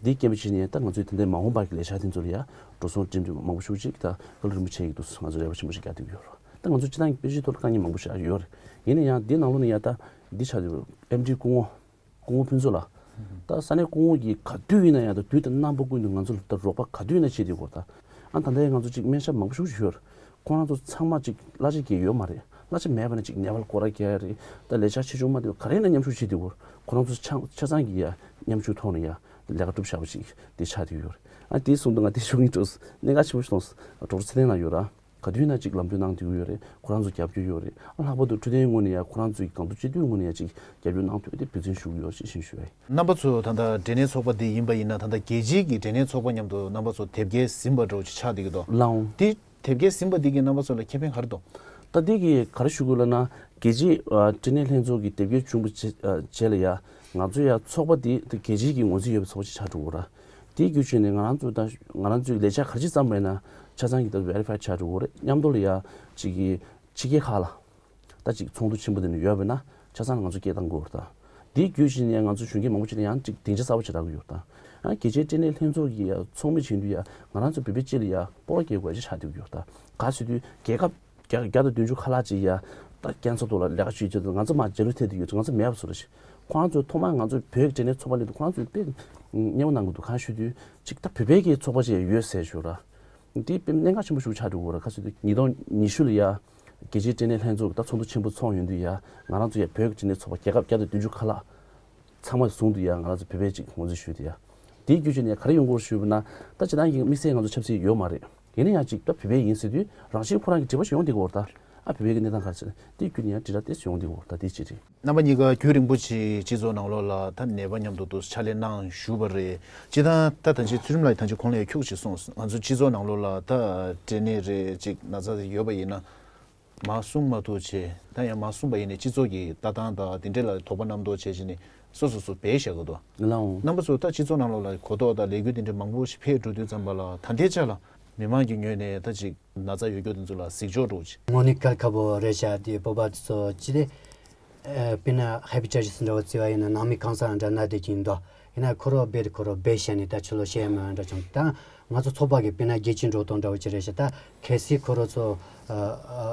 འདི་སྐད་ཆ་བྱས་ནས་ད་ང་ཚོའི་དེ་འདྲའི་མ་འོངས་པ་གི་ལས་འཆར་དེ་ཚོ་ལ་ཡ་འགྲོ་སོང་འགྲིམ་འགྲུལ་མང་པོ་ཞེ་པོ་ཅིག་ད་བཀའ་སློབ་རིན་པོ་ཆེ་གིས་འདུག་སེ་ང་ཚོར་རེ་བ་ཆེན་པོ་ཞིག་རྒྱག་བསྡད་ཀྱི་ཡོད་རེད། ད་ང་ཚོ་སྤྱི་བཏང་གི་དཔལ་འབྱོར་ཐོག་ལ་དཀའ་ངལ་མང་པོ་ཞིག་ཡོད་རེད། ཡིན་ན་ཡང་འདི་ནང་ལོགས་ནས་ཡ་ད་འདི་ཆགས་ཡོད་རེད། ཨེམ་ཌི་སྐུ་ངོ། སྐུ་ངོ་ཕུན་ཚོགས་ལགས། ད་ས་གནས་སྐུ་ངོ་གིས་ག་དུས་ཡིན་ན་ཡང་ད་དུས་དང་རྣམ་པ་ཀུན་ཏུ་ང་ཚོ་ལ་ད་རོགས་པ་ག་དུས་ཡིན་ན་བྱེད་བསྡད་ཡོད་རེད་ད། ཨ་ད་ལྟ་ཡང་ང་ཚོ་ཅིག་སྨན་ཞབས་མང་པོ་ཞིག་ཡོད་རེད། ཁོ་རང་ཚོ་ཚང་མ་ཅིག་གླ་ཆ་རྒྱག་ཡོད་མ་རེད། གླ་ཆ་མེད་པ་ན་ཅིག་ནད་པ་ལ་སྐོར་ར་རྒྱག་ཡ་རེད། ད་ལས་འཆར་ཆེ་ཆུང་མ་འདི་ག་རེ་ཡིན་ན་མཉམ་ཞུགས་བྱེད་བསྡད་ཡོད་རེད། ཁོ་རང་ཚོ་ཆ་ཆ་ཚང་གིས་ཡ་མཉམ་ཞུགས་ཐོག་ནས་ཡ་ལས་ཀ་སྒྲུབ་བཞག་པ་ཅིག་དེ་ཆགས་བསྡད་ཡོད་རེད། ཨ་དེ་གསུངས་དུས་ང་དེ་ཞུ་གི་འདུག་གནད་འགག་ཆེན་པོ་ཞིག་མཐོང་སོང་། ཌོག་ཊར་ཚེ་བརྟན་ལགས་ཡོད་ར། ག་དུས་ན་ཅིག་ལམ་སྟོན་གནང་བསྡད་ཀྱི་ཡོད་རེད། ཁོ་རང་ཚོ་རྒྱབ་སྐྱོར་ཡོད་རེད། ཨ་ལྷག་པར་དུ་འཕྲོད་བསྟེན་ངོས་ནས་ཡང་ཁོ་རང་ཚོའི་གང་ཐུབ་ཅི་ཐུབ་ངོས་ནས་ཡང་ཅིག་རྒྱབ་སྐྱོར་གནང་ཐུབ་ཡ་དེ་འབད་བརྩོན་ཞུ་གི་ཡོད་ཅེས་ཞུ་ཞུ་ཡ་ཡིན། རྣམ་པ་ཚོ་ད་ལྟ་འབྲས་ནད་ཚོགས་པ་འདི་ཡིན་པ་ཡིན་ན། ད་ལྟ་རྒྱལ་སྤྱིའི་གི་འབྲས་ནད་ཚོགས་པ་མཉམ་དུ་རྣམ་པ་ཚོ་དེབ་སྐྱེལ་ཟིན་པ་འདྲ་བོ་ཅིག་ཆགས་བསྡད་ཀྱི་འདུག་ལགས་འོང་། དེ་དེབ་སྐྱེལ་ཟིན་པ་འདི་གིས་རྣམ་པ་ཚོ་ལ་ཁེ་ཕན་ག་རེ་འདུག་ད་འདི་གིས་ག་རེ་ཞུ་དགོས་ལབ་ན། རྒྱལ་སྤྱིའི་ཨ་འབྲས་ནད་ལྷན་ཚོགས་ཀྱི་དེབ་སྐྱེལ་བྱུང་བའི་རྗེས་ཨ་རྗེས་ལ་ཡ་ང་ཚོ་ཡ་ཚོགས་པ་འདི་ད་རྒྱལ་སྤྱིའི་གི་ངོས་འཛིན་ཡོད་པའི་ཚོགས་པ་ཅིག་ཆགས་འགྲོ་གི་རེད། དེའི་བརྒྱུད་བྱས་ནས་ང་རང་ཚོ་ད་ང་རང་ཚོའི་ལས་འཆར་ག་རེ་ཅིག་བརྩམས་པ་ཡིན་ན་ཆ་ཚང་གི་ད་ཝེ་རི་ཕའི་ཆགས་འགྲོ་གི་རེད། མཉམ་དུ་ལ་ཡ་ཅིག་གི་ཕྱི་རྒྱལ་ཁག་ལ་ད་ཅིག་ཚོགས་འདུ་ཆེན་པོ་དེ་འདྲ་ཡོད་པ་ན་ཆ་ཚང་ལ་ང་ཚོ་སྐད་བཏང་དགོས་རེད་ད། དེའི་བརྒྱུད་བྱས་ནས་ང་ཚོ་གཞོན་སྐྱེས་མང་པོ་ཅིག་ལ་ཡང་ཅིག་སྡིངས་ཆ་གསར་པ་ཅིག་རག་གི་ཡོད་རེད་ད། ཡང་རྒྱལ་སྤྱིའི་འབྲས་ནད་ལྷན་ཚོགས་ཀྱི་ཡ་ཚོགས་མི་བྱེད་དུས་ཡ་ང་རང་ཚོ་བོད་པའི་སྤྱི་ལ་ཡ་སྤོབས་པ་སྐྱེ་དགོས་ཅིག་ཆགས་བསྡད་ཀྱི་ཡོད་རེད་ད། ག་ཟེར་དུས་རྒྱལ་ཁབ་བརྒྱ་བརྒྱ་དང་བདུན་ཅུ་ཁ་ལག་ཅིག་ཡ་ད་ཀན་སར་ཐོག་ལ་ལས་ཀ་བྱེད་ཀྱི་ཡོད། ང་ཚོ་མར་རྗེས་ལུས་ཐེབས་བསྡད་ཡོད། ང་ཚོ་མེད་པ་བཟོ་འདྲ་ཞིག་ཁོ་རང་ཚོས་ཐོག་མར་ང་ཚོ་བོད་ཀྱི་འབྲས་ནད་ཚོགས་པ་སླེབས་དུས་ཁོ་རང་ཚོས་དཔེ་མཉེས་པོ་གནང་གི་འདུག་གང་ཞུ་དུས་ཅིག་ད་བོད་པའི་གི་ཚོགས་པ་ཅིག་ཡོད་ཟེར་ཞུ་ར། འདི་དཔེ་གནད་འགག་ཆེན་པོ་ཞིག་ཆགས་འགྲོ་གི་རེད། ག་ཟེར་དུས་ཉིས་སྟོང་ཉི་ཤུ་ལ་ཡ་རྒྱལ་སྤྱིའི་འབྲས་ནད་ལྷན་ཚོགས་ཀྱི་ད་ཚོགས་འདུ་ཆེན་པོ་ཚོགས་ཡོང་དུས་ཡ་ང་རང་ཚོ་ཡ་བོད་ཀྱི་འབྲས་ནད་ཚོགས་པ་རྒྱལ་ཁབ་བརྒྱ་དང་བདུན་ཅུ་ཁ་ལག་ཚང་མ་ཟུང་དུ་ཡ་ང་རང་ཚོ་བོད་པས་ཅིག་ངོས་འཛིན་ཞུས་ཏེ་ཡ། དེའི་བརྒྱུད་བྱས་ནས་ག་རེ་ཡོང་གི་རེད་ཞུས་པ་ན། ད་སྤྱིར་བཏང་གི་དམིགས་བསལ་ང་ཚོ་ཆབ་སྲིད་ཡོད་མ་རེད། ཡིན་ན་ཡང་ཅིག་ད་བོད་པས་ཡིན་ཟེར་དུས་རང་བཞིན་ཁོ་རང་གི་དྲི་བ་ཞིག་ཡོང་བསྡད་ཀྱི་ཡོད་རེད་ད། ཨ་བོད་པའི་གི་གནས་སྟངས་ག་རེ་ཟེར་དེའི་བརྒྱུད་ནས་ཡང་དྲིལ་བསྒྲགས་ཏོག་ཙམ་ཡོང་བསྡད་ཀྱི་ཡོད་རེད་ད། དེ་གཅིག་རེད། རྣམ་པ་གཉིས་ཀ་རྒྱུན་རིང་པོ་ཞིག་སྤྱི་ཚོགས་ནང་ལོགས་ལ་ད་ནད་པ་མཉམ་དུ་འདུག་ཕྱག་ལས་གནང་བཞུགས་པ་རེད། སྤྱིར་བཏང་ད་ད་ཅི་ཚུལ་ཁྲིམས་ལགས་ད་ཅི་གོང་ལ་ཡང་ཁྱུག་ཅིག་གསུངས། ང་ཚོ་སྤྱི་ཚོགས་ནང་ལོགས་ལ་ད་འབྲས་ནད་རེད་ཅིག་ན་ཚ་ཡོད་པ་ཡིན་ན། མ་གསུང་མ་ཐུབ་བྱས། ད་ཡང་མ་གསུངས་པ་ཡིན་ནའི་སྤྱི་ཚོགས་ཀྱི་ལྟ་སྟངས་དང་དེ་འདྲ་ལ་དོགས་པ་རྣམ་རྟོག་བྱས་བྱས་ནས་སོ་སོ་སོ་སྦས་བཞག་གི་འདུག་ལགས་འོང་། རྣམ་པ་ཚོ་ད་སྤྱི་ཚོགས་ནང་ལོགས་ལ་གོ་རྟོགས་དང་ལས་འགུལ་དེ་འདྲ་མང་པོ་ཞིག་ཕེབས་འགྲོ་དུས་ཙམ་པ་ལ་ད་ལྟའི་ཆ་ལ་མི་མང་གི་ངོས་ནས་ད་ཅིག་ན་ཚ་ཡོད་རྒྱུ་དེ་ཚོ་ལ་གཟིགས་ཕྱོགས་འདྲ་བོ་ཅིག་དངོས་གནས་གལ་ཁ་པོ་རེད་ཤག་དེ་སྤོབས་པ་དེ་ཚོ་ཅི་སྟེ། ཨ། དཔེར་ན་ཧེ་པི་ཅར་ཇི་སི་འདྲ་བོ་བརྩི་བ་ཡིན་ན་ནང་མི་གང་ས་འདྲ་ན་བསྡད་ཀྱིན་འདུག་ཡིན་ན་ཁོ་རང་སྦས་དེ་ཁོ་རང་སྦས་བྱས་ནས་ད་ཕྱི་ལོགས་བཤད་ཡ་མེད་པ་འདྲ་བྱུང་། ད་ང་ཚོ་ཚོགས་པ་གི་དཔེར་ན་རྒྱལ་སྤྱིའི་འགྲོ་སྟངས་འདྲ་བོ་ཅིག་རེད་ཤག་ད་གལ་སྲིད་ཁོ་རང་ཚོ་ཨ་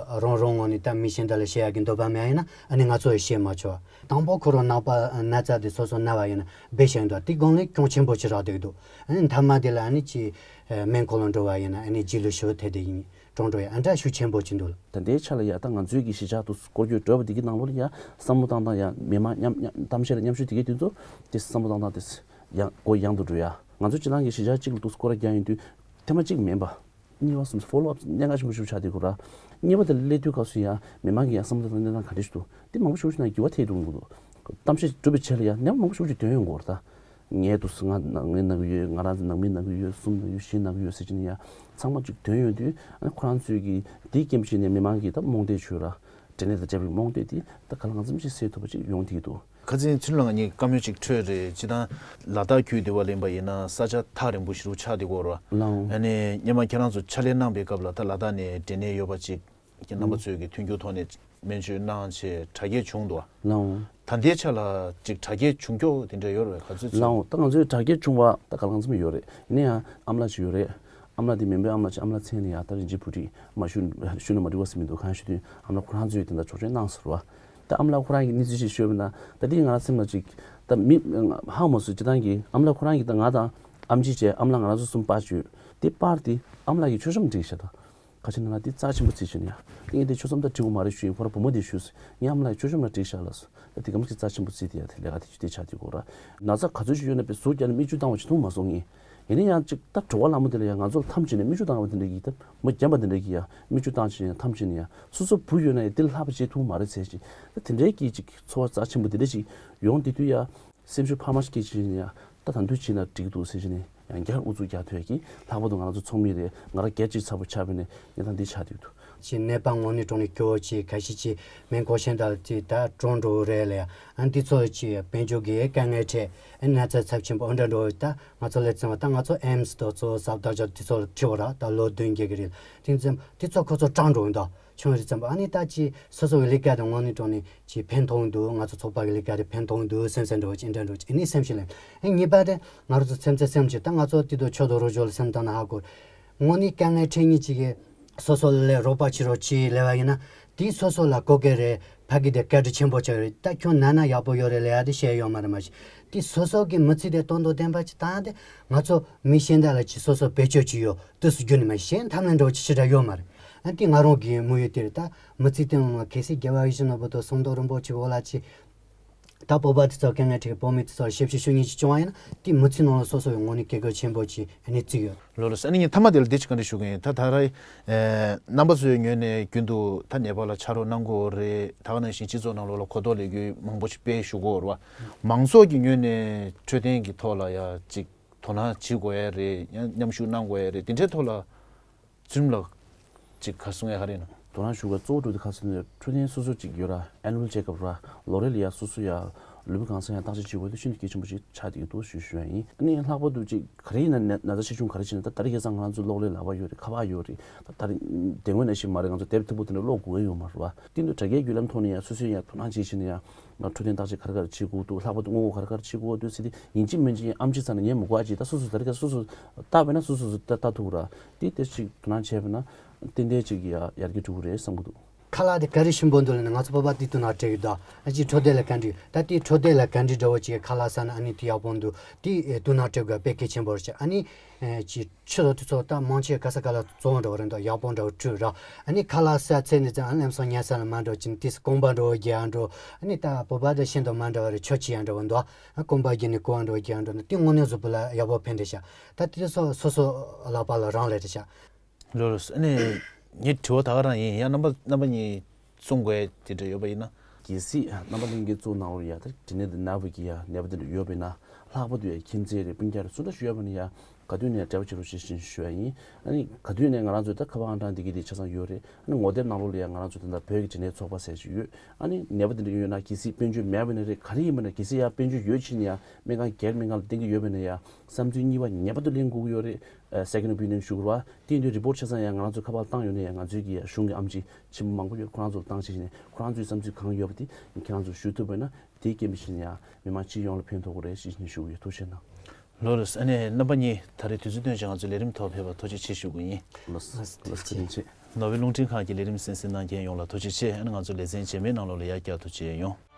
ཨ་རང་རང་ངོས་ནས་ད་མི་གཞན་དག་ལ་བཤད་ཡ་གི་འདོད་པ་མེད་ཡིན་ན་ཨ་ནི་ང་ཚོ་ཡི་བཤད་མ་ཆོག་དང་པོ་ཁོ་རང་ནད་པ་ན་ཚ་དེ་སོ་སོ་ན་བ་ཡིན་ན་སྦས་བྱས་འདུག་དེ་དགོངས་ལན་གྱོང་ཆེན་པོ་ཅིག་རག་བསྡད་ཀྱི་འདུག་ཨ་ནི་མཐའ་མ་དེ་ལ་ཨ་ནི་ཅིག་སྨན་ཁང་ལ་འགྲོ་བ་ཡིན་ན་ཨ་ནི་རྗེས་ལུས་ཞུ་ཐེ་དེ་ཡིན། གྲོངས་འགྲོ་ཡ་ཨ་འདྲ་ཤུགས་ཆེན་པོ་ཅིག་འདུག་ད་ལྟའི་ཆ་ལ་ཡ་ད་ང་ཚོའི་གི་གཞིས་ཆགས་དུ་སྐོར་སྐྱོད་འགྲོ་བ་འདི་གི་ནང་ལོགས་ལ་ཡ་བསམ་བློ་བཏང་སྟངས་ཡ་མི་མང་མཉམ་མཉམ་གཏམ་བཤད་ལ་མཉམ་ཞུགས་དེ་གའི་དུས་ཚོད་དེ་བསམ་བློ་བཏང་སྟངས་དེ་ཡང་སྒོ་ཡང་དུ་འགྲོ་ཡ། ང་ཚོ་ཅི་ལང་གི་གཞིས་ཆགས་གཅིག་ལ་དུ་སྐོར་ར་རྒྱག་ཡིན་དུས་ཐེངས་མ་གཅིག་མིན་པ། གཉིས་པ་གསུམ་ཕོ་ལོ་ཨབ་གནད་འགག་ཆེན་པོ་ཞིག་ཆགས་དེ་གོ་ར། གཉིས་པ་དེ་སླེབས་དུས་སྐབས་སུ་ཡ་མི་མང་གི་ཡ་བསམ་བློ་བཏང་སྟངས་ག་འདྲ་ཞིག་འདུག་དེ་མང་པོ་ཞིག་ན་འགྱུར་བ་ཐེབས་འགྲོ་གི་འདུག་གཏམ་བཤད་གྲུབ་པའི་རྗེས་ལ་ཡ་ནས་མང་པོ་ཞིག་ཅིག་ཐོན་ཡོང་གི་ཡོད་རེད་ད། ངའི་དུས་སུ་ང་ནང་མི་ན་གི་ཡོད། ང་རང་ཚོ་ནང་མི་ན་གི་ཡོད། གསུམ་ན་གི་ཡོད། བཞི་ན་གི་ཡོད་ཟེར་གྱི་ནི་ཡ་ཚང་མ་ཅིག་ཐོན་ཡོང་དུས་ཨ་ནི་ཁོ་རང་ཚོས་ཀྱི་དེའི་རྐྱེན་པས་ནས་མི་མང་གི་ད་རྨོངས་དད་བྱོས་ར། འབྲས་ནད་དང་འབྲེལ་བའི་རྨོངས་དད་དེ་ད་ག་ལ་གང་འཚམ་ཞིག་སེལ་ཐུབ་པ་ཅིག་ཡོང་དེ་འདུག་ཁ་སང་ཚུར་ལ་ང་གཉིས་བཀའ་མོལ་ཅིག་འཕྲོད་རེད། སྤྱིར་བཏང་ལ་དྭགས་ཁུལ་དེ་བ་ལེན་པ་ཡིན་ན་ས་ཆ་ཐག་རིང་པོ་ཞེ་དྲག་ཆགས་བསྡད་ཀྱི་ཡོད་རེད་བ། ལགས་འོང་། ཨ་ནི་སྔོན་མ་ཁྱེད་རང་ཚོ་ཕྱག་ལས་གནང་པའི་སྐབས་ལ་ད་ལ་དྭགས་ནས་འབྲས་ནད་ཡོད་པ་ཅིག་གི་རྣམ་པ་ཚོས་ཀྱི་མཐུན་འགྱུར་ཐོག་ནས་སྨན་བཅོས་གནང་བྱས་དྲག་སྐྱེད་བྱུང་འདུག་བ། ལགས་འོང་། ད་ལྟའི་ཆ་ལ་ཅིག་དྲག་སྐྱེད་བྱུང་ཀྱོག་དེ་འདྲ་ཡོད་རེད་བས། ག་ཚོད་ལགས་འོང་། ད་ང་ཚོའི་དྲག་སྐྱེད་བྱུང་བ་ད་ག་ལ་གང་འཚམ་ཡོད་རེད། ཡིན་ན་ཡང་ཨ་མ་ལགས་ཅིག་ཡོད་རེད། ཨ་མ་ལགས་དེ་མེས་པོའི་ཨ་མ་ལགས་ཅིག་ཨ་མ་ལགས་མཚན་ནས་ཡང་ད་རིན་ཆེན་བུ་ཁྲིད་མ་ཞུ་ཞུ་ན་མ་འགྲིག་པ་ཟེར་མི་འདུག་གང་ཞུ་དུས་ཨ་མ་ལགས་ཁོ་རང་ཚོས་དེ་འདྲ་ཕྱོགས་སྒྲིག་གནང་ཟེར་བ། ད་ཨ་མ་ལགས་ཁོ་རང་གི་གནས་ཚུལ་ཞིག་ཤོད་པ་ན་ད་དེ་ང་རང་སེམས་ལ་ཅིག་ད་མི་ཧ་མ་སུ་ཅི་ཏང་གི་ཨ་མ་ལགས་ཁོ་རང་གི་ད་ང་དང་ཨམ་ཆི་བྱས་ཨ་མ་ལགས་ང་རང་ཚོ་གསུམ་པར་བཅུག་དེ་པར་དེ་ཨ་མ་ལགས་ཀྱི་མཆོད་བཤམས་བསྒྲིགས་ཤག་ད་ཁ་ཆེ་ན་ལ་དེ་རྩ་ཆེན་པོ་བརྩིས་བྱས་ནས་ཡ། དེ་ངས་དེ་མཆོད་བཤམས་ད་བསྒྲིགས་པ་མ་རེད་ཞུས་ཡིན། ཁོ་རང་བུ་མོ་དེ་ཞུས་སོང་། ངས་ཨ་མ་ལགས་ཀྱི་མཆོད་བཤམས་ལ་བསྒྲིགས་ཤག་ལབ་སོང་། ད་དེ་གམ་གྱི་རྩ་ཆེན་པོ་བརྩིས་དེ་ཡ་དེ་ལས་ཀ་དེ་ཆུ་དེ་ཆགས་དེ་གོ་ར། ན་ཚ་ག་ཚོད་ཞིག་ཡོད་ན་པའི་ཟུག་རྒྱག་ནས་མིག་ཆུ་བཏང་བ་ཞིག་མཐོང་མ་སོང་ངས། ཡིན་ན་ཡང་ཅིག་ད་གྲོད་པ་ལངས་པ་དེ་ལ་ཡང་ང་ཚོ་ལ་འཐམ་བྱས་ནས་མིག་ཆུ་བཏང་བ་དེ་འདྲ་གི་ད་མི་རྒན་པ་དེ་འདྲ་གི་ཡ་མིག་ཆུ་བཏང་བྱས་ནས་འཐམ་བྱས་ནས་ཡ་སོ་སོ་བུ་ཡོད་ན་ཡང་དེ་ལ་ལྷག་པ་བྱེད་ཐུབ་མ་རེད་ཟེར་ཅིག་ད་དེ་འདྲའི་གི་ཅིག་ཚོར་བ་རྩ་ཆེན་པོ་དེ་འདྲ་ཅིག་ཡོང་དེ་དུས་ཡ། སེམས་ཤུགས་འཕར་མ་ཞིག་སྐྱེད་ཅིག་ཡིན་ཡ། ད་ད་དུང་བྱས་ན་འགྲིག་འདུག་ཟེར་གྱི་ནས་ཡང་བསྐྱར་ཨུ་ཚུགས་རྒྱག་ཐུབ་ཡ་གི་ལྷག་པར་དུ་ང་རང་ཚོ་ཚོགས་མི་རེད། ང་རང་སྒེར་གཅིག་ཚ་པོ་ཆགས་པའི་ནས་གནས་སྟངས་འདི་ཆགས་བསྡད་འདུག་ཅིག་ནད་པ་དངོས་གནས་དྲང་གནས་སྐྱོ་བོ་ཅིག་ཁ་ཤས་ཅིག་སྨན་གོ་ཤེས་འདྲ་ཅིག་ད་གྲོངས་འགྲོ་གི་རེད་ལ་ཡ། ཨ་འདི་ཚོ་ཅིག་དཔལ་འབྱོར་གྱི་དཀའ་ངལ་འཕྲད་ཨ་ན་ཚ་ཚབས་ཆེན་པོ་ཨ་འདྲ་འགྲོ་ད་ང་ཚོ་ལས་ཚན་བ་ད་ང་ཚོ་ཨེམ་སི་དང་གཙོ་བོ་ཟབ་དར་ཅག་འདི་ཚོ་ལ་ཁྲིད་བ་ར་ད་ལོ་བདུན་བརྒྱད་ཀྱི་རེད། དེ་ཚོ་དེ་ཚོ་ཁོ་ཚོ་གྲངས་འགྲོ་འདུག་ཆུང་རིགས་ཙམ་པ་ཨ་ནི་ད་ཅི་སོ་སོ་གི་ལས་ཀ་དེ་དངོས་གནས་དྲང་གནས་ཅི་ཕན་ཐོགས་འདུག་ང་ཚོ་ཚོགས་པ་གི་ལས་ཀ་དེ་ཕན་ཐོགས་འདུག་སེམས་སེམས་འདྲ་བོ་ཅི་འདྲ་འདྲ་བོ་ཅི་ཨ་ནི་སེམས་ཤིག་ལེན། ཨ་ནི་གཉིས་པ་དེ་ང་རང་ཚོ་སེམས་ཚེ་སེམས་ཀྱི་ད་ང་ཚོ་དེ་དུ་ཆོས་དང་རོ་ཇོ་ལ་སེམས་དང་ན་ཧ་གོ། དངོས་གནས་དཀའ་ངལ་འཕྲད་མཁན་ཅིག་གི་སོ་སོ་ལ་རོགས་པ་བྱེད་རོགས་ཅི་ལས་བ་ཡིན་ན་དེ་སོ་སོ་ལ་གོ་སྐལ་རེད། ཕ་གི་དེ་བཀའ་དྲིན་ཆེན་པོ་ཆགས་རེད། ད་ཁྱོད་ན་ན་ཡག་པོ་ཡོད་རེད་ལས་ཡ་དེ་བཤད་ཡོད་མ་རེད་མ་གཞི་དེ་སོ་སོ་གི་མི་ཚེ་དེ་སྟོང་དང་བདེན་པ་ཅི་ད་དེ་ང་ཚོ་མི་གཞན་དག་ལ་ཅི་སོ་སོ་བེད་སྤྱོད་ཅི་ཡོད། དུས་སུ་རྒྱུ་ནི་མ་གཞན་ཐམས་ལན་འགྲོ་ཅི་ཞེ་དྲག་ཡོད་མ་རེད། ཨ་ནི་དེ་ང་རང་གི་དམིགས་ཡུལ་དེ་རེད། ད་མི་ཚེ་སྟེང་ལ་གལ་སྲིད་རྒྱལ་བ་ཡིད་བཞིན་ནོར་བུ་དང་ཟམ་གདོང་རིན་པོ་ཆེ་འོག་ལ་ཅི། ད་བོད་པ་དེ་ཚོ་དཀའ་ངལ་འཕྲད་བོད་མི་དེ་ཚོར་ཞབས་ཕྱི་ཞུ་མཁན་ཅིག་བྱུང་བ་ཡིན་ན་དེ་མི་ཚེ་ནང་ལ་སོ་སོ་ཡི་ངོས་ནས་སྐད་སྐར་ཆེན་པོ་ཅིག་ཨ་ནི་བརྩིས་ཡོད། ལོ་ལོ་ས་ནི་ངས་མཐའ་མ་དེ་ལ་འདི་ཅིག་ག་འདྲ་ཞུ་གི་ཡིན། ད་ད་རེས་རྣམ་པ་ཚོའི་ངོས་ནས་རྒྱུན་དུ་ད་ནད་པ་ལ་ཕྱག་རོགས་གནང་དགོས་རེད། ད་ག་ནང་བཞིན་སྤྱི་ཚོགས་ནང་ལོགས་ལ་གོ་རྟོགས་ལས་འགུལ་མང་པོ་ཞིག་སྤེལ་ཞུ་དགོས་རེད་བ། མང་ཚོགས་ཀྱི་ངོས་ནས་འཕྲོད་བསྟེན་གྱི་ཐོག་ལ་ཡ་ཅིག་དོ་སྣང་བྱེད་དགོས་ཡ་རེད། ཡང་མཉམ་ཞུགས་གནང་དགོས་ཡ་རེད། དེ་འདྲའི་ཐོག་ལ་ཚུལ་ལ་ཅིག་ག་གསུང་ཡ་ག་རེ་ཡིན་ན། དོ་སྣང་ཞུ་དགོས་གཙོ་བོ་འགྲོ་དེ་ཁ་སང་ནས་འཕྲོད་བསྟེན་སོ་སོ་ཅིག་ཡོད་ར། ཨེ་ནུ་ཝལ་ཅེ་ཀབ་ར། ལོ་རེ་ལ་ཡ་སོ་སོ་ཡ་ལུས་པོ་གང་ས་ཡ་བརྟག་དཔྱད་བྱེད་དགོས་དེ་ཤིན་ཏུ་གལ་ཆེན་པོ་ཅིག་ཆགས་བསྡད་ཀྱི་འདུག་ཞུ་ཞུ་ཡ་ཡིན། ཨ་ནི་ལྷག་པར་དུ་ཅིག་ག་རེ་ཡིན་ན་ན་ན་ཚ་ཆེ་ཆུང་ག་རེ་བྱས་ན་ད་ད་རེས་ཁ་སང་ང་རང་ཚོ་གློག་ཀླད་ལག་པ་ཡོད་རེད། ཁ་པར་ཡོད་རེད། ད་ད་རེས་དེ་སྔོན་ནང་བཞིན་མ་རེད། ང་ཚོ་དེབ་མཐུག་པོ་དེ་འདྲ་ཀློག་དགོས་ཡ་ཡོད་མ་རེད་བ། དེ་འདུག་དྲ་རྒྱའི་བརྒྱུད་ལམ་ཐོག་ནས་ཡང་སོ་སོས་ཡང་དོ་སྣང་བྱེད་བཞིན་ཡང་འཕྲོད་བསྟེན་བརྟག་དཔྱད་ག་རེ་ག་རེ་བྱེད་དགོས་འདུག་ལྷག་པར་དུ་སྔོན་འགོག་ག་རེ་ག་རེ་བྱེད་དགོས་འདུག་ཟེར་ཏེ་ཡིན་གཅིག་མིན་གཅིག་ཨམ་ཆི་ཚ་ནས་ཉན་མི་དགོས་ཨ་ཅེ། ད་སོ་སོ་ད་རེས་ཀ་སོ་སོ་ལྟ་བས་ན་སོ་སོ་སོ་ལྟ་ལྟ་ཐུབ་ར། དེ་དེ་ཅིག་དོ་སྣང་བྱས་པས་ན་ཏན་ཏན་ཅིག་ཡ་ཡར་རྒྱས་འགྲོ་གི་རེད་བསམ་གི་འདུག་ཁ་ལག་དེ་ག་རེ་ཞིམ་པོ་འདུག་ལབ་ན་ང་ཚོ་བོད་པ་དེ་དོ་སྣང་སྤྲད་ཀྱི་འདུག་ཨ་ཅེ་འཕྲོད་བསྟེན་ལ་ག་འདྲ་ད་དེ་འཕྲོད་བསྟེན་ལ་ག་འདྲ་འདྲ་བོ་ཅིག་ཁ་ལག་ཟ་ན་ཨ་ནི་དེ་ཡག་པོ་འདུག་དེ་དོ་སྣང་སྤྲད་དགོས་དཔེ་གལ་ཆེན་པོ་རེད་ཤག་ཨ་ནི་ཅིག་ཆུ་ཚོད་དུས་ཚོད་ད་མང་ཆེ་ག་ས་ག་ལ་བཙོང་འགྲོ་བ་རེད་འདུག་ཡག་པོ་འདྲ་བོ་བྲུས་ར། ཨ་ནི་ཁ་ལག་ཟ་ཚད་ནི་ཙང་ཨ་ལམ་སང་ཉལ་ས་ལ་མ་འགྲོ་ཅིང་ཏིས་རྐང་པ་འགྲོ་བ་རྒྱག་འགྲོ། ཨ་ནི་ད་བོད་པ་དང་ཤིན་ཏུ་མ་འདྲ་བ་རེད། ཆོ་ཆི་ཡང་འདྲ་བོ་འདུག་ཨ་རྐང་པ་རྒྱག་ནི་ཀོ་བ་འགྲོ་བ་རྒྱག་འགྲོ་ན་དེ་དངོས་གནས་གཟུགས་པོ་ལ་ཡག་པོ་ཕན་འདྲ་ཤག་ད་དེ་ཚོ་སོ་སོ་ལག་པ་ལ་རང་ལས་འདྲ་ཤག་ལོ་ལོ་ཨ་ནི་ངའི་དྲི་བ་ད་ག་རང་ཡིན། ཡང་རྣམ་པ་རྣམ་པ་གཉིས་གསུང་དགོས་དེ་འདྲ་ཡོད་པ་ཡིན་ན། གལ་སྲིད་རྣམ་པ་ལྷན་རྒྱས་གཙོ་ནང་ལོགས་ཡ་ད་དྲི་ནད་འདི་ན་བུ་གི་ཡ་ནད་པ་འདི་འདྲ་ཡོད་པས་ན་ལྷག་པར་དུ་ཡ་ཁྱིམ་མཚེས་རེད་སྤུན་ཀྱག་རེད་སུ་འདྲ་ཞུ་ཡ་བ་ནི་ཡ་ག་དུས་ནས་འབྲེལ་བ་བྱེད་རོགས་ཞེས་བཞིན་ཞུ་ཡ་ཡིན། ཨ་ནི་ག་དུས་ནས་ང་རང་ཚོའི་ད་ཁ་པར་ཨང་གྲངས་འདི་གི་དེ་ཆ་ཚང་ཡོད་རེད། ཨ་ནི་ངོ་དེབ་ནང་ལོགས་ལ་ཡ་ང་རང་ཚོ་ད་ལྟ་བོད་ཀྱི་དྲི་ནད་ཚོགས་པ་ཟེར་ཞིག་ཡོད། ཨ་ནི་ནད་པ་འདི་འདྲ་ཡོད་ན་གལ་སྲིད་དཔལ་འབྱོར་མེད་པ་ནི་རེད། ག་རེ་ཡིན་པ་ན་གལ་སྲིད་ཡ་དཔལ་འབྱོར་ཡོད་ཕྱིན་ཡ་སྨན་ཁང་སྒེར་སྨན་ཁང་ལ་བསྟེན་གྱི་ཡོད་པ་ན་ཡ་བསམ་ཚུལ་གཉིས་པ་ངེས་པར་དུ་ལེན་དགོས་ཀྱི་ཡོད་རེད། ཨ་second opinion་ཞུ་དགོས་རེད་བ། དེ་ཡིན་དུས་རི་པོར་ཆ་ཚང་ཡང་ང་རང་ཚོ་ཁ་པར་བཏང་ཡོད་ན་ཡང་ང་ཚོའི་གི་གཞུང་གི་ཨམ་ཆི་ཆེན་པོ་མང་པོ་ཡོད། ཁོ་རང་ཚོར་བཏང་བྱས་ནས་ཁོ་རང་ཚོའི་བསམ་ཚུལ་གང་ཡོད་པ་དེ་ཁྱེད་རང་ཚོར་ཞུ་ཐུབ་པ་ཡིན་ན་དེའི་རྐྱེན་པས་ཕྱིན་ཡང་མི་མང་སྤྱི་ཡོངས་ལ་ཕན་ཐོགས་ཀྱི་རེད་ཅེས་ནས་ཞུ་གི་ཡོད། ཐུགས་རྗེ་གནང་། ལགས་རེད། ཨ་ནི་རྣམ་པ་གཉིས་ད་རེས་དུས་ཚོད་བཏོན་བྱས་ང་ཚོའི་ལས་རིམ་ཐོག་ཕེབས་པར་ཐུགས་རྗེ་ཆེ་ཞུ་གི་ཡིན། ལགས་ལགས་ཐུགས་རྗེ་ཆེ། ནོར་ཝེ་རླུང་འཕྲིན་ཁང་གི་ལས་རིམ་གསན་གཟིགས་གནང་མཁན་ཡོངས་ལ་ཐུགས་རྗེ་ཆེ། ཨ་ནི་ང་ཚོ་ལེ་ཚན་རྗེས་མའི་ནང་ལོགས་ལ་ཡར་བསྐྱར་དུ་མཇལ་ཡོང་།